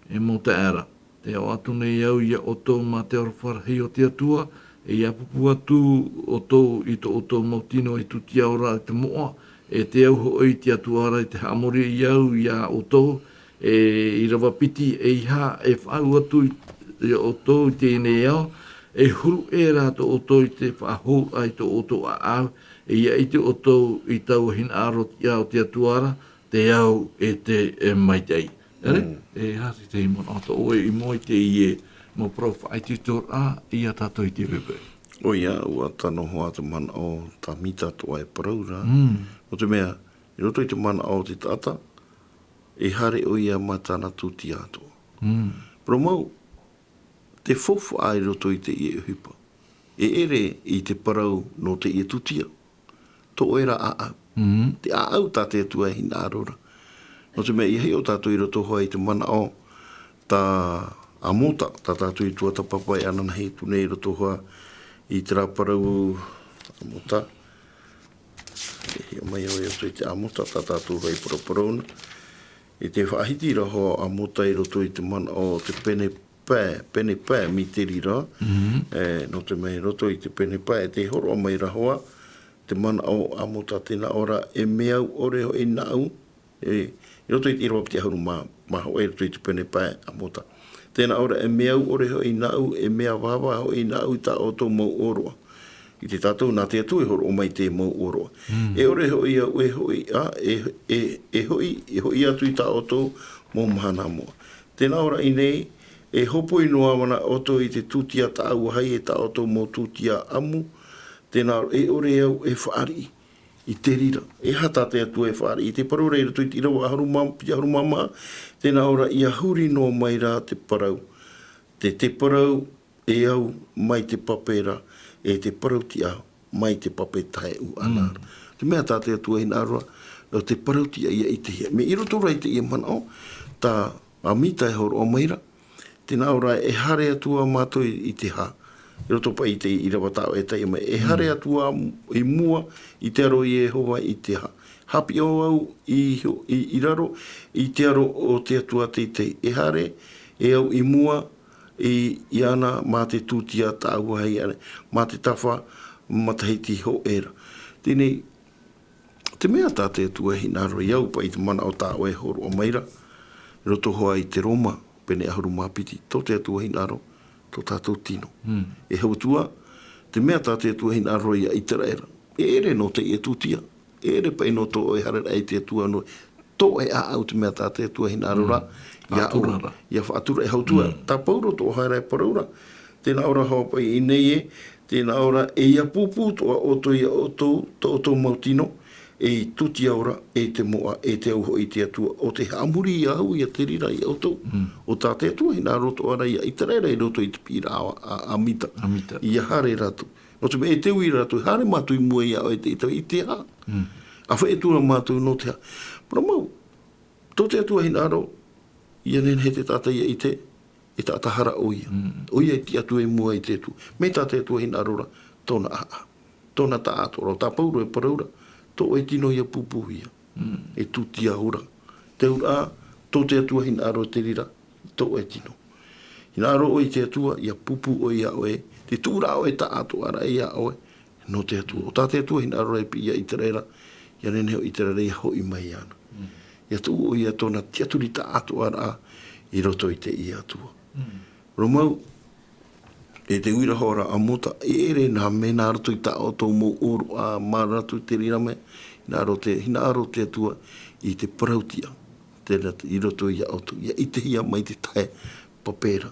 e mau taeaʻe ra. Tē ao atu nei au ia ʻoutou mā te aroha rahi o te Atua, e ʻia pupū atu ʻoutou i tō ʻoutou mau tino e tūtia ora i te moʻa, e tē au hoʻi i te Atua ra i te haʻamori au ia ʻoutou, e ʻīrava piti, ʻeiaha e faʻaau atu i, ia ʻoutou i teie nei ao, e huru ʻē rā tō ʻoutou i te faʻahou i tō ʻoutou ʻāʻau, e ʻia ʻite ʻoutou i taua hinaʻaro tiʻa o te Atua ra, te au e te, e, maitaʻi. ʻĒ? Mm. E aha te manaʻo tā ʻoe i mua i teie mau parau faʻaitoitoraʻa ia tātou i te poʻipoʻi. ʻOia, ʻua tano hoʻi te manaʻo tā Mita atoʻa e parau ra. Mm. Nō te mea, i roto i te manaʻo o te taʻata, e haere ʻoia mā tāna tūtia atoʻa. Mm. Parau mau, te faufaʻa i roto i teie ʻohipa. E ʻere i te parau nō teie tūtia. Tō ʻoe ra ʻāʻau. Mm. Te ʻāʻau tā te Atua e hinaʻaro ra. Nō te mea, ʻia hiʻo tātou i roto hoʻi i te manaʻo tā Amota, tā tātou i tuatāpapa e ananahi atu nei i roto hoʻi i terā parau Amota. E hiʻo mai au i roto i te Amota, tā tātou ra i paraparau na. I te faʻahiti ra hoʻi Amota i roto i te manaʻo o te pene pae, pene pae mīteri ra. Mhm. E, nō te mea i roto i te pene pae, e tē hōroʻa mai ra hoʻi, te manaʻo o Amota tē nā ʻō ra, e mea au ʻore hoʻi nāʻu, e, i roto i te ʻīrava piti ʻahuru mā, mā hōʻē i roto i te pene pae Amota. Tē nā ʻō ra, e mea au ʻore hoʻi nāʻu, e mea vāvā hoʻi nāʻu i tā ʻoutou mau ʻōroʻa. I te tātou nā te Atua e hōroʻa mai te mau ʻōroʻa. Mm. E ʻore hoʻi au, e hoʻi, a, e, e, e hoʻi, e hoʻi atu i tā ʻoutou mau mahana moʻa. Tē nā ʻō ra i ʻō nei, e hopoi noa ana ʻoutou i te tūtia tāʻau ʻāʻau e tā ʻoutou mau tūtia ʻamu, tē nā ʻō ra, e ʻore au e fāriʻi i te reira. E aha tā te Atua e fāriʻi? I te parau ra i roto i te ʻīrava ʻahuru mā, piti ʻahuru mā maha, tē nā ʻō ra, ʻia huri noa mai rā te parau. Te, te parau e au mai te pape ra, e te parau tiʻa mai te pape taeaʻe ʻana ra. Mm. Te mea tā te Atua e hinaʻaro ra, nō te parau tiʻa ʻia ʻitehia. Mea i roto ra i teie manaʻo, tā Amita e hōroʻa mai ra, tē nā ʻō ra, e haere atu ā mātou i, i te hā. I roto paʻi i te ʻīrava tā ʻoe e tae mai. E haere Mm. atu ā i mua i te aro o Iehova i te hā. Haʻapiʻi au i, i, i raro i te aro o te Atua teitei. E haere, e au i mua i, iāna mā te tūtia tāʻau ʻāʻau, mā te tafa matahiti hōʻē ra. Teie nei, te mea tā te Atua e hinaʻaro, ʻia au paʻi i te manaʻo tā ʻoe e hōroʻa mai ra, i roto hoʻi i te Roma, pene ʻahuru mā piti, tō te Atua e hinaʻaro, tō tātou tino. Mm. E hau atu ā, te mea tā te Atua e hinaʻaro ia ʻĪteraʻera. E ʻere nō teie tūtia, e ʻere paʻi nō tō ʻoe haereraʻa i te Atua noa, tō ʻoe ʻāʻau te mea tā te Atua e hinaʻaro ra, Mm. ʻia Faʻatura ʻore, ra. ʻia faʻatura, e hau atu ā, Mm. tā Pauro atoʻa e parau ra. Tē nā ʻō ra hoʻi paʻi i ʻō nei ē, tē nā ʻō ra, e ʻia pūpū atoʻa ʻoutou ia ʻoutou, tō ʻoutou mau tino, ei tūtia ora, e te moʻa, e te au hoʻi i te Atua, ʻo tē haʻamori au ia te reira ia ʻoutou. Mm. ʻO tā te Atua e hinaʻaro atoʻa ra ia ʻĪteraʻera i roto i te piʻiraʻa a, a, a Mita. A Mita. ʻIa haere rātou. Nō te mea, e te ui rātou, haere mātou i mua ia ʻoe te ʻita, i te aha? Mm. ʻA faʻatura mātou nō te aha? Parau mau, tō te Atua e hinaʻaro, ʻia nehenehe te taʻata ʻia ʻite, e taʻata hara ʻoia. Mm. ʻOia e tiʻa atu i mua i te Atua. Mai tā te Atua e hinaʻaro ra, tōna ʻāʻau. Tōna taʻatoʻaraʻa, tā Pauro e parau ra, tō ʻoe tino ʻia pūpūhia. Mm. E tūtia ora. Te auraʻa, tō te Atua e hinaʻaro i te reira, tō ʻoe tino. Hinaʻaro ʻoe i te Atua, ʻia pūpū ʻoe ia ʻoe, te tuʻuraʻa ʻoe taʻatoʻaraʻa ia ʻoe, nō te Atua. ʻO tā te Atua e hinaʻaro ra e piʻi ia ʻĪteraʻera, ʻia nehenehe ʻo ʻĪteraʻera ʻia hoʻi mai iāna. Mm. ʻIa tuʻu ʻoia tōna tiʻaturi taʻatoʻaraʻa i roto i teie Atua. Mm. Parau mau, e te ui ra hoʻi ra a Mota, e ʻere nā mea nā roto i tā ʻoutou mau ʻōroʻa, mā rātou te reira mea, hinaʻaro te, hinaʻaro te Atua i te parau tiʻa, tērā i roto ia ʻoutou, ʻia ʻitehia mai te tahi pape ra.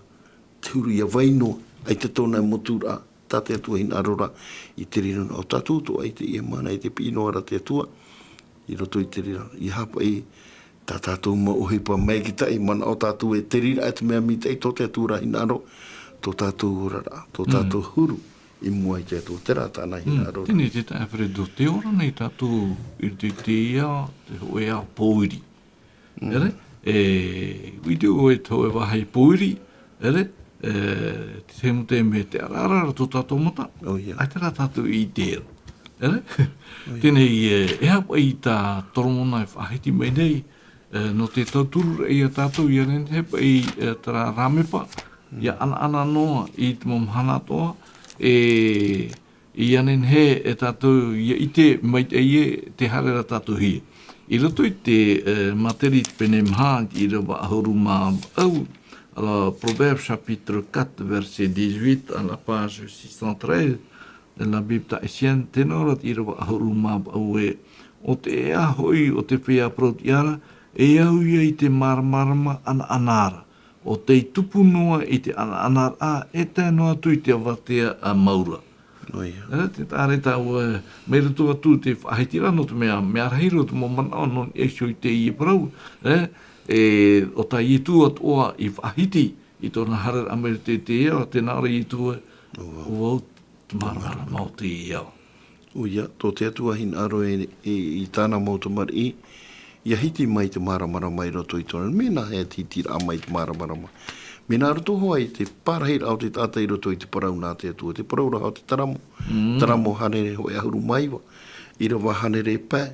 Te huru ʻia vai noa, ʻaita tōna mau tūraʻa, tā te Atua e hinaʻaro ra, i te reira noa. ʻO tātou atoʻa i teie mahana, i te piʻi noa ra te Atua, i roto i te reira, ʻia haʻapaʻo i tā tātou mau ʻohipa maitaʻi, manaʻo tātou e te reira, e te mea maitaʻi tō te Atua ra e hinaʻaro, tō tātou oraraʻa, tō tātou huru i mua i te Atua, terā tāna hinaʻaro. Tēnei te taʻata Alfredo, tē ora nei tātou i te, te ia, te hōʻē ao pōiri. ʻEre, e, ʻite ʻoe te hōʻē vāhi pōiri, ʻere, e, te tahi mau taime te araara tō tātou mata, ʻaita rā tātou i ʻite ra. ʻEre, tēnei, e, e aha paʻi tā Toromona e faʻahiti mai nei, e, nō te tauturu ia tātou, ʻia nehenehe paʻi, e, terā rāmepa, ʻia ʻanaʻana noa i te mau mahana atoʻa, e, ʻia nehenehe e tātou ʻia ʻite maitaʻi ē tē haere ra tātou hia. I roto i te, e, Mataio te pene maha, i te ʻīrava ʻahuru mā vaʻu, alors, Proverbes chapitre quatre, verset dix-huit, à la page six cent treize, de la Bible tahitienne, tē nā ʻō ra te ʻīrava ʻahuru mā vaʻu ē, ʻo te ʻēʻa hoʻi o te feiā parau-tiʻa ra, e au ia i te māramarama ʻanaʻana ra, ʻo tei tupu noa i te ʻanaʻanaraʻa, e tae noa atu i te avatea mau ra. ʻOia. E, tē taʻa ra tāua, e, mai roto atu te faʻahiti ra, nō te mea, mea rahi roa te mau manaʻo nō niʻa iho i teie parau, e, e, ʻo tā Ietu atoʻa i faʻahiti i tōna haereraʻa mai roto i te ao, tē nā ʻō ra Ietu ē, ʻo vau te māramarama o teie ao. ʻOia, tō te Atua hinaʻaro e, e, i tāna mau tamariʻi, ʻia hiti mai te māramarama i roto i tōna, mea nāhea te hitiraʻa mai te māramarama. Mea nā roto hoʻi i te pārahiraʻa o te taʻata i roto i te parau nā te Atua, te parau ra hoʻi te taramo. Taramo hānere hōʻē ʻahuru mā iva, ʻīrava hānere pae,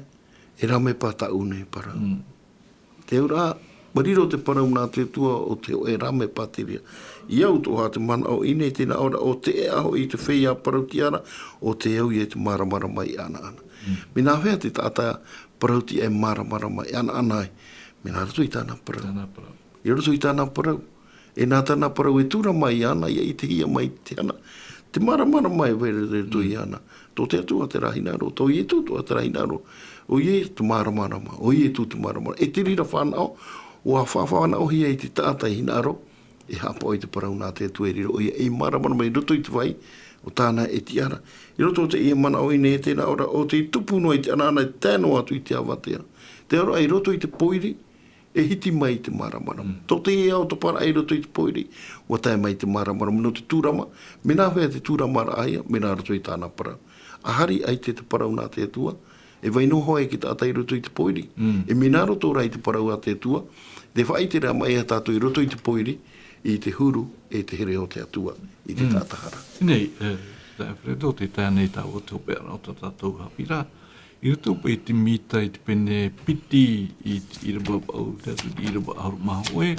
e rāmepa tāʻu nei parau. Te auraʻa, ʻua riro te parau nā te Atua ʻo te hōʻē rāmepa terā. I au atoʻa te manaʻo i ʻō nei, tē nā ʻō ra ʻo te ʻēʻa hoʻi i te feiā parau-tiʻa ra, ʻo tei au ia i te māramarama i ʻanaʻana. Mea nāhea te taʻata parau-tiʻa e māramarama e ʻanaʻana ai? Mea nā roto i tāna parau. Tāna parau. I roto i tāna parau. E nā tāna parau e tūrama iāna, ʻia ʻitehia mai te hana. Te māramarama e vai ra i roto iāna. Tō te Atua terā hinaʻaro, tō Ietu atoʻa terā hinaʻaro. ʻO Ietu te māramarama, ʻo Ietu te māramarama. E te reira fānaʻo, ʻua faʻafānaʻohia i te taʻata hinaʻaro, e haʻapaʻo i te parau nā te Atua e riro ʻoia ei māramarama i roto i te vai, ʻo tāna e tiʻa ra. I roto i teie manaʻo i ʻō nei, tē nā ʻō ra ʻo tei tupu noa i te ʻanaʻana e tae noa atu i te avatea. Te auraʻa i roto i te pōiri, e hiti mai te māramarama. Tō teie ao taparaʻa i roto i te pōiri, ʻua tae mai te māramarama nō te tūrama, mea nāhea te tūramaraʻa ia, mea nā roto i tāna parau. ʻA hari ʻaita te parau nā te Atua, e vai noa hoʻi te taʻata i roto i te pōiri, e mea nā roto rā i te parau a te Atua, te faʻaʻiteraʻa mai ia tātou i roto i te pōiri, i te huru, e te here o te Atua, i te taʻata hara. Nei, e, tā Alfredo, tē tae nei tāua te hopeʻa o tā tātou haʻapiʻiraʻa, i roto paʻi i te Mita i te pene piti, i te ʻīrava vaʻu, tae atu i te ʻīrava ʻahuru mā hōʻē,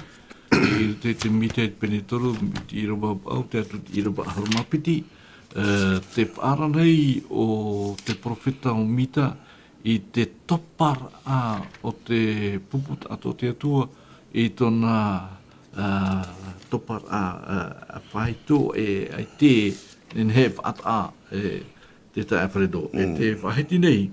i roto i te Mita i te pene toru, i te ʻīrava vaʻu, tae atu i te ʻīrava ʻahuru mā piti, e, tē faʻaara nei ʻo te perofeta ʻo Mita i te toparaʻa o te pupu taʻata o te Atua, i tōna, e, toparaʻa, e, faito e, ʻaita e nehenehe e faʻataʻa, e, te taeaʻe Alfredo, e tē faʻahiti nei,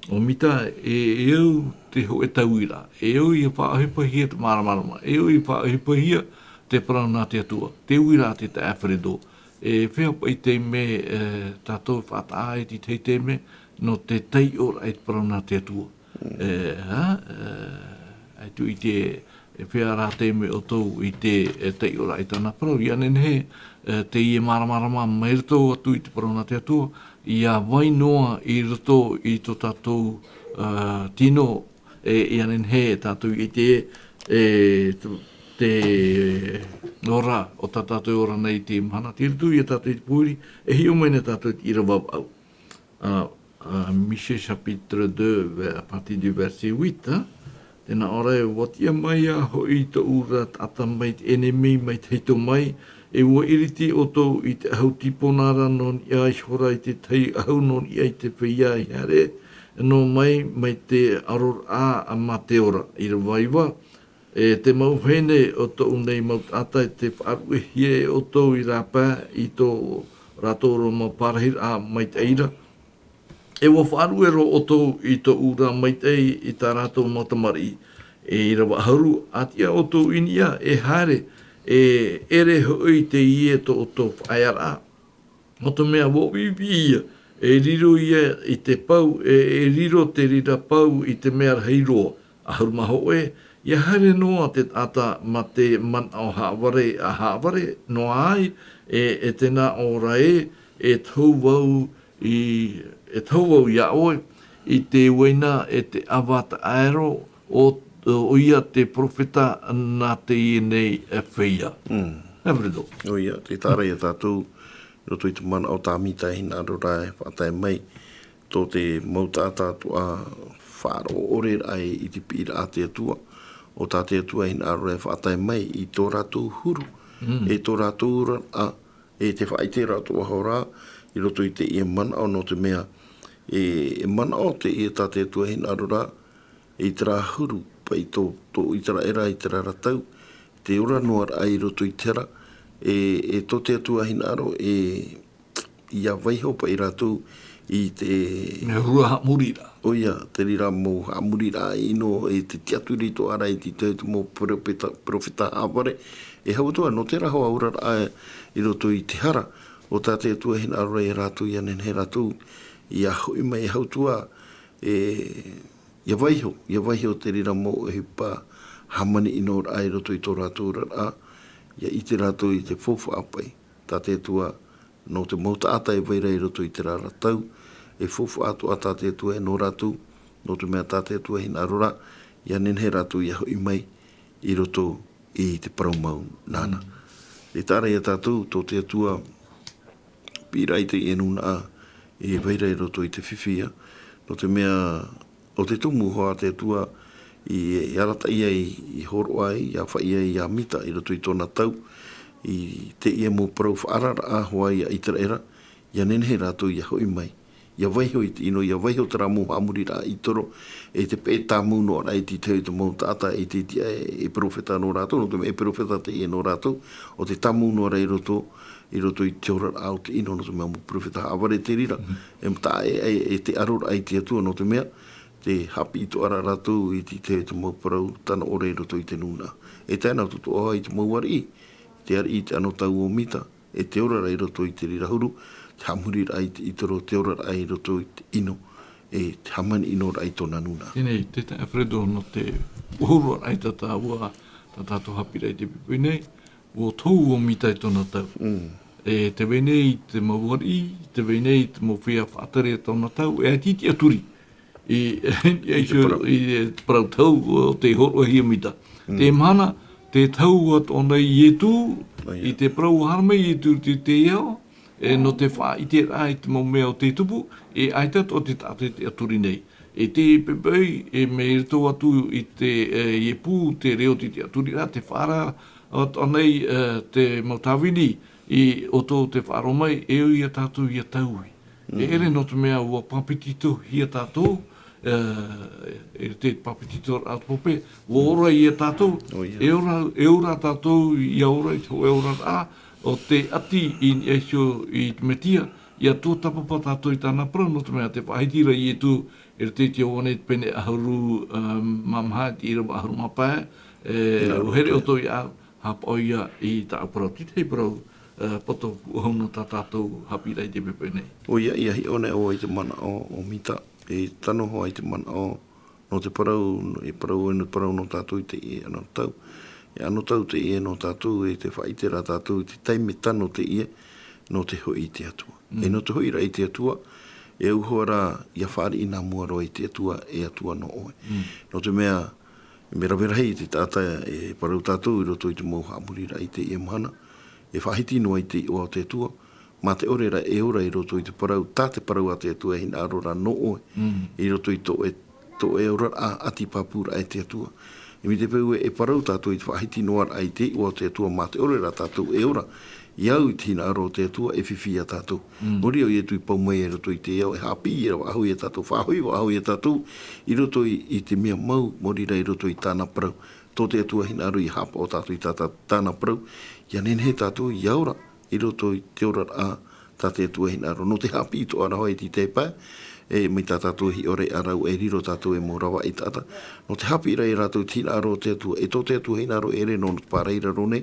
ʻo Mita, e, e au te hōʻē tauira, e au ʻia faʻaʻohipahia te māramarama, e au ʻia faʻaʻohipahia te parau nā te Atua, te uiraʻa te taeaʻe Alfredo, e feiā paʻi taime, e, tātou e faʻataʻa ai i te tahi taime, nō te taiʻoraʻa i te parau nā te Atua. E, ha, e, ʻaita e ʻite, e feiā rā taime ʻoutou i te, e, taiʻoraʻa i tāna parau, ʻia nehenehe, e, teie māramarama mai roto atu i te parau nā te Atua, ʻia vai noa i roto i tō tātou, e, tino, e, ʻia nehenehe tātou i ʻite, e, te, te ora, ʻo tā tātou e ora nei i te mahana, tei roto ia tātou i te pōiri, e hiʻo mai na tātou i te ʻīrava vaʻu. Alors, euh, Michée chapitre deux, ver-, à partir du verset huit, hein. Tē nā ʻō ra ē, ʻua tiʻa mai ā hoʻi tōʻu ra taʻata mai te ʻenemi, mai tahito mai, e ʻua ʻiriti ʻoutou i te ʻahu tīpona ra nō niʻa ihora i te tahi ʻahu nō niʻa i te feiā i haere noa mai, mai te ʻaroraʻa mā te ora. ʻĪrava iva, e te mau vahine o tōʻu nei mau taʻata, e tē faʻaruʻehia e ʻoutou i rāpae i tō rātou ra mau parahiraʻa maitaʻi ra. E ʻua faʻaruʻe roa ʻoutou i tōʻu ra maitaʻi i tā rātou mau tamariʻi. E ʻīrava ʻahuru, ʻa tiʻa ʻoutou i niʻa, e haere, e ʻere hoʻi teie tō ʻoutou faʻaearaʻa. Nō te mea ʻua ʻuiʻui ia, e riro ia i te pau, e, e riro te reira pau i te mea rahi roa. ʻAhuru mā hōʻē, ʻIa haere noa te taʻata mā te manaʻo haʻavare, ʻa haʻavare noa ai, e, e tēnā ʻō ra ē, e tau vau i, e tau vau iā ʻoe, i te uaina e te ʻava taʻero, ʻo, ʻoia te perofeta nā teie nei e feiā. Mm. Alfredo. ʻOia, tē taʻa ra ia tātou, i roto i te manaʻo tā Mita e hinaʻaro ra e faʻatae mai, tō te mau taʻata atoʻa faʻaroʻo ʻore ra ai i te piʻiraʻa a te Atua, ʻo tā te Atua e hinaʻaro ra e faʻatae mai i tō rātou huru, Mm. e tō rātou oraraʻa, e te faʻaʻite ra atoʻa hoʻi ra, i roto i teie manaʻo nō te mea, e, e manaʻo teie tā te Atua e hinaʻaro ra, i terā huru, paʻi tō, tō ʻĪteraʻera i terā ra tau, te ora noa ra i roto i te hara, e, e tō te Atua e hinaʻaro, e, ʻia vaiho paʻi rātou i te Mea huru haʻamoriraʻa. ʻOia, te reira mau haʻamoriraʻa ʻino, e te tiʻaturi atoʻa ra i te tahi o te mau perofeta, perofeta haʻavare. E hau atoʻa, nō terā hoʻi oraraʻa i roto i te hara, ʻo tā te Atua e hinaʻaro ra ia rātou, ʻia nehenehe rātou, ʻia hoʻi mai, e hau atoʻa, e, ʻia vaiho, ʻia vaiho te reira mau ʻohipa hāmani ʻino ra i roto i tō rātou oraraʻa, ʻia ʻite rātou i te faufaʻa paʻi, tā te Atua, nō te mau taʻata e vai ra i roto i terā ra tau, e faufaʻa atoʻa tā te Atua e nō rātou, nō te mea tā te Atua e hinaʻaro ra, ʻia nehenehe rātou ʻia hoʻi mai i roto i te parau mau nāna. Mm. E taʻa ra ia tātou, tō te Atua, piʻiraʻa i teie nūnaʻa, e vai ra i roto i te fifi ia, nō te mea, ʻo te tumu hoʻi a te Atua, i, i arataʻi ai, i hōroʻa ai, ʻia faʻaʻī ai ia Mita i roto i tōna tau, i teie mau parau faʻaararaʻa hoʻi ia ʻĪteraʻera, ʻia nehenehe rātou ʻia hoʻi mai, ʻia vaiho i te ʻino, ʻia vaiho terā mau haʻamoriraʻa i toro, e te peʻe tāmau noa ra i te tahi o te mau taʻata e te, te, e, e perofeta nō rātou, nō te mea e perofeta teie nō rātou, ʻo te tāmau noa ra i roto, i roto i te oraraʻa o te ʻino, nō te mea mau perofeta haʻavare te reira, Mhm. e mata e, e, e te aro ra i te Atua, nō te mea, te haʻapiʻi atoʻa ra rātou i te, te, te mau parau tano ʻore i roto i te nūnaʻa. E tae noa atu atoʻa i te mau ariʻi, te ariʻi i te anotau o Mita, e te ora ra i roto i te reira huru, te haʻamoriraʻa i te, i toro, te ora ra i roto i te ʻino, e te hāmani ʻino ra i tōna nūnaʻa. Teie, te taeaʻe Alfredo, nō te huru ra i tā tāua, tā tātou haʻapiʻiraʻa i te poipoi nei, ʻua tohu ʻo Mita i tōna tau. Mm. E tē vai nei te mau ariʻi, tē vai nei te mau feiā faʻatere i tōna tau, e ʻaita i tiʻaturi. I, i, I te parau. I te parau tau, ʻo tei hōroʻahia Mita. Mm. Te mahana, tē tau atoʻa nei Ietu, ʻOia. i te parau ʻua haere mai Ietu i te, te ao, e nō te faʻaʻiteraʻa i te mau mea o te tupu, e ʻaita atoʻa te taʻata e tiʻaturi nei. E te poipoi, e mai roto atu i te, e, ʻie pū, te reo te tiʻaturiraʻa, tē faʻaara atoʻa nei, e, te mau tāvini, i ʻoutou tē faʻaroʻo mai, e ui ia tātou ʻia taui. E Mm. ʻere nō te mea ʻua papetitohia tātou, e, e te papetitoraʻa o te pape, ʻua ora ia tātou, ʻOia. e ora, e ora tātou, ʻia ora i te hōʻē oraraʻa, ʻo tē ʻati i niʻa iho i te Metia, ʻia tuatāpapa tātou i tāna parau, nō te mea tē faʻahiti ra Ietu, i roto i te Ioane i te pene ʻahuru, um, mā maha, i te ʻīrava ʻahuru mā pae, e, Nā ʻua here roto. ʻoutou iāʻu, haʻapaʻo ia i tāʻu parau, te tahi parau, e, poto pūʻohu nō tā tātou haʻapiʻiraʻa i te poipoi nei. ʻOia, ʻia hiʻo nei ʻoe i te manaʻo o Mita, e tano hoʻi i te manaʻo nō te parau, e parau, e nō te parau nō tātou i teie anotau. E anotau teie nō tātou, e tē faʻaʻite ra tātou i te taime tano teie, nō te hoʻi i te Atua. Mm. E nō te hoʻi ra i te Atua, e au hoʻi ra ʻia fāriʻi nā mua roa i te Atua, e Atua nō ʻoe. Mm. Nō te mea, mea rave rahi te taʻata e parau tātou i roto i te mau haʻamoriraʻa i teie mahana, e faʻahiti noa i te iʻoa o te Atua, mā te ʻore ra e ora i roto i te parau, tā te parau a te Atua e hinaʻaro ra nō ʻoe, Mm. i roto i tō ʻoe, tō ʻoe oraraʻa, ʻati pāpūraʻa e te Atua. E mai te peu ē, e parau tātou i te faʻahiti noa ra i te iʻoa o te Atua, mā te ʻore ra tātou e ora, ʻia au i te hinaʻaro o te Atua, e fifi ia tātou. Mm. Nō reira ʻo Ietu i pau mai i roto i te ao, e haʻapiʻi ra faʻahou ia tātou, faʻahou, faʻahou ia tātou, i roto i, i te mea mau, maori ra i roto i tāna parau. Tō te Atua hinaʻaro ʻia haʻapaʻo tātou i tā, tā, tāna parau, ʻia nehenehe tātou ʻia ora, i roto i te oraraʻa, tā te Atua hinaʻaro. Nō te haʻapiʻi atoʻa ra hoʻi i te tahi pae, e mai tā tātou e hiʻo ra, ʻa rāua e riro tātou ei mau ravaʻi taʻata. Nō te haʻapiʻiraʻa ia rātou i te hinaʻaro o te Atua, e tō te Atua hinaʻaro e ʻere nō te pārahi ra roa nei,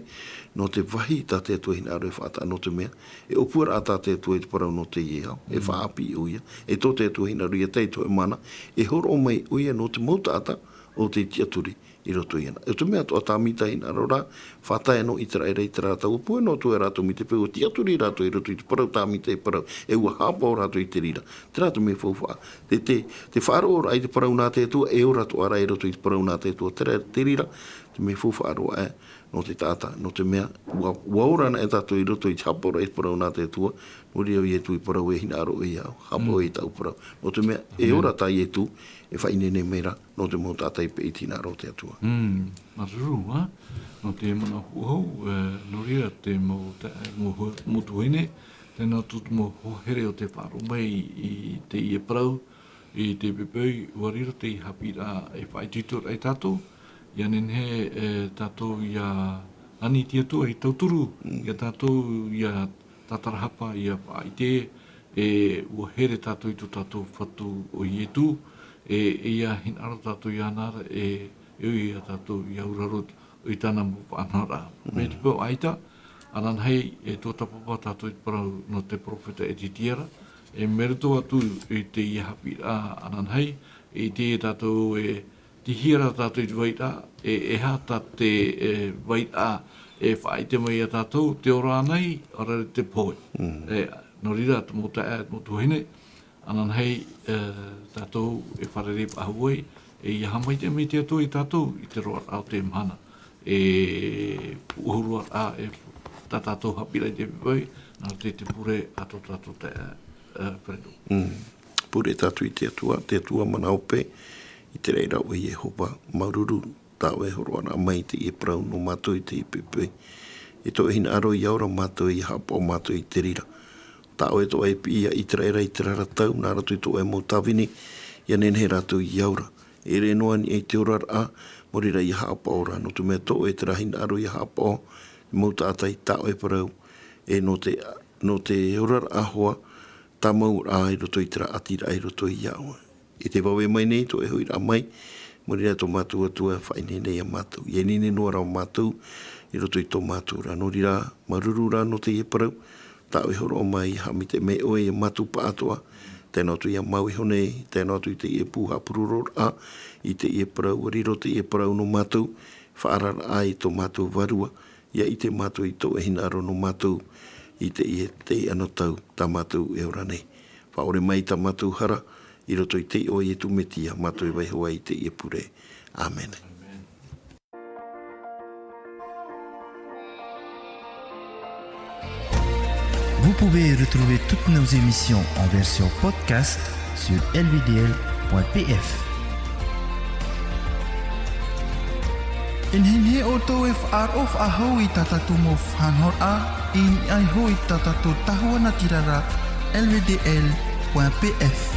nō te vāhi tā te Atua hinaʻaro e faʻataʻa nō te mea, e ʻōpuaraʻa tā te Atua i te parau nō teie ao, e Mm. faʻaʻāpī ʻoia, e tō te Atua hinaʻaro ʻia tae i te hōʻē mahana, e hōroʻa mai ʻoia nō te mau taʻata ʻo tei tiʻaturi, i roto iāna. ʻE te mea atoʻa tāmita e hinaʻaro ra, faʻatae noa ʻĪteraʻera i terā tau, ʻua puhe noa atu rātou mai te peu, ʻua tiʻaturi rātou i roto i te parau tāmita e parau, ʻe ʻua haʻapaʻo rātou i te reira. Terā te mea faufaʻa. Te, te, te faʻaroʻoraʻa i te parau nā te Atua, e ora atoʻa ra i roto i te parau nā te Atua, terā te reira, te mea faufaʻa roa aʻe, nō te taʻata, nō te mea, ʻua, ʻua ora anaʻe tātou i roto i te haʻapaʻoraʻa i te parau nā te Atua, nō reira ʻo Ietu i parau e hinaʻaro ʻoia, haʻapaʻo i tāʻu parau. Nō te mea, e ora tā Ietu, e faʻaineine mai ra, nō te mau taʻata i peʻe i te hinaʻaro o te Atua. Mm, māuruuru, ā? Nō te mana hou, e, nō reira te mau ta-, mau ho-, mau tuahine, tēnā atu te mau hoa here o te faʻaroʻo mai i teie parau, i te poʻipoʻi, ʻua riro te haʻapiʻiraʻa e faʻaitoitoraʻa ia tātou, ʻia nehenehe, e, tātou ʻia ani i te Atua i tauturu, ia tātou ʻia tātarahapa, ʻia faʻaʻite, e ʻua here tātou i tō tātou Fatu ʻo Ietu, e, e ʻia hinaʻaro tātou iāna ra, e, e ʻoia ia tātou ʻia auraro i tāna mau faʻanahoraʻa. Mai te peu ʻaita, ananahi, e tuatāpapa tātou i te parau nō te peropheta Ezetiera, e mai roto atu i teie haʻapiʻiraʻa ananahi, e ʻite tātou e, tei hea rā tātou i te vairaʻa, e, e aha tā te, e, vairaʻa, e faʻaʻite mai ia tātou, te ora ānei, ʻaore rā te pohe. Mm. E, nō reira, te mau taeaʻe, te mau tuahine, ananahi, e, tātou e fārerei faʻahou ai, e ʻia haʻamaitaʻi mai te Atua ia tātou i te roaraʻa o te mahana. E pūʻohu roa rā, e tā tātou haʻapiʻiraʻa i te poʻipoʻi, nā te, te pure a tō tātou taeaʻe, e, Fredo. Mm. Pure tātou i te Atua, te Atua mana hope, i te reira ʻo Iehova, māuruuru, tā ʻoe hōroʻaraʻa mai i teie parau nō mātou i teie poʻipoʻi. E tō ʻoe hinaʻaro ʻia ora mātou, ʻia haʻapaʻo mātou i te reira. Tā ʻoe atoʻa e piʻi ia ʻĪteraʻera i terā ra tau, nā roto i tō ʻoe mau tāvini, ʻia nehenehe rātou ʻia ora. E ʻere noa aniʻa i te oraraʻa, nō reira ʻia haʻapaʻo ra, nō te mea tō ʻoe terā hinaʻaro ʻia haʻapaʻo, mau taʻata i tā ʻoe parau, e nō te, nō te oraraʻa hoʻi, tāmau rā i roto i terā ʻatiraʻa i roto ia ʻoe. I te vave mai nei, tō ʻoe hoʻiraʻa mai, nō reira tō mātou Atua e faʻaineine ia mātou. ʻIa ineine noa rā mātou, i roto i tō mātou ra. Nō reira, māuruuru rā nō teie parau, tā ʻoe hōroʻa mai, ʻia haʻamaitaʻi mai ʻoe ia mātou pāʻatoʻa, tae noa atu ia māuiui nei, tae noa atu i teie pū haʻapurororaʻa, i teie parau, ʻua riro teie parau nō mātou, faʻaararaʻa i tō mātou Vārua, ʻia ʻite mātou i tō ʻoe hinaʻaro nō mātou, i teie, teie anotau, tā mātou e ora nei. Faʻaʻore mai tā mātou hara, i roto i te iʻoa o Ietu Metia, mātou e vaiiho ai i teie pure. ʻĀmene. Vous pouvez retrouver toutes nos émissions en version podcast sur L V D L point P F. E nehenehe ʻoutou e faʻaroʻo faʻahou i tā tātou mau faʻanahoraʻa, i niʻa iho i tā tātou tahua natirara, L V D L point P F.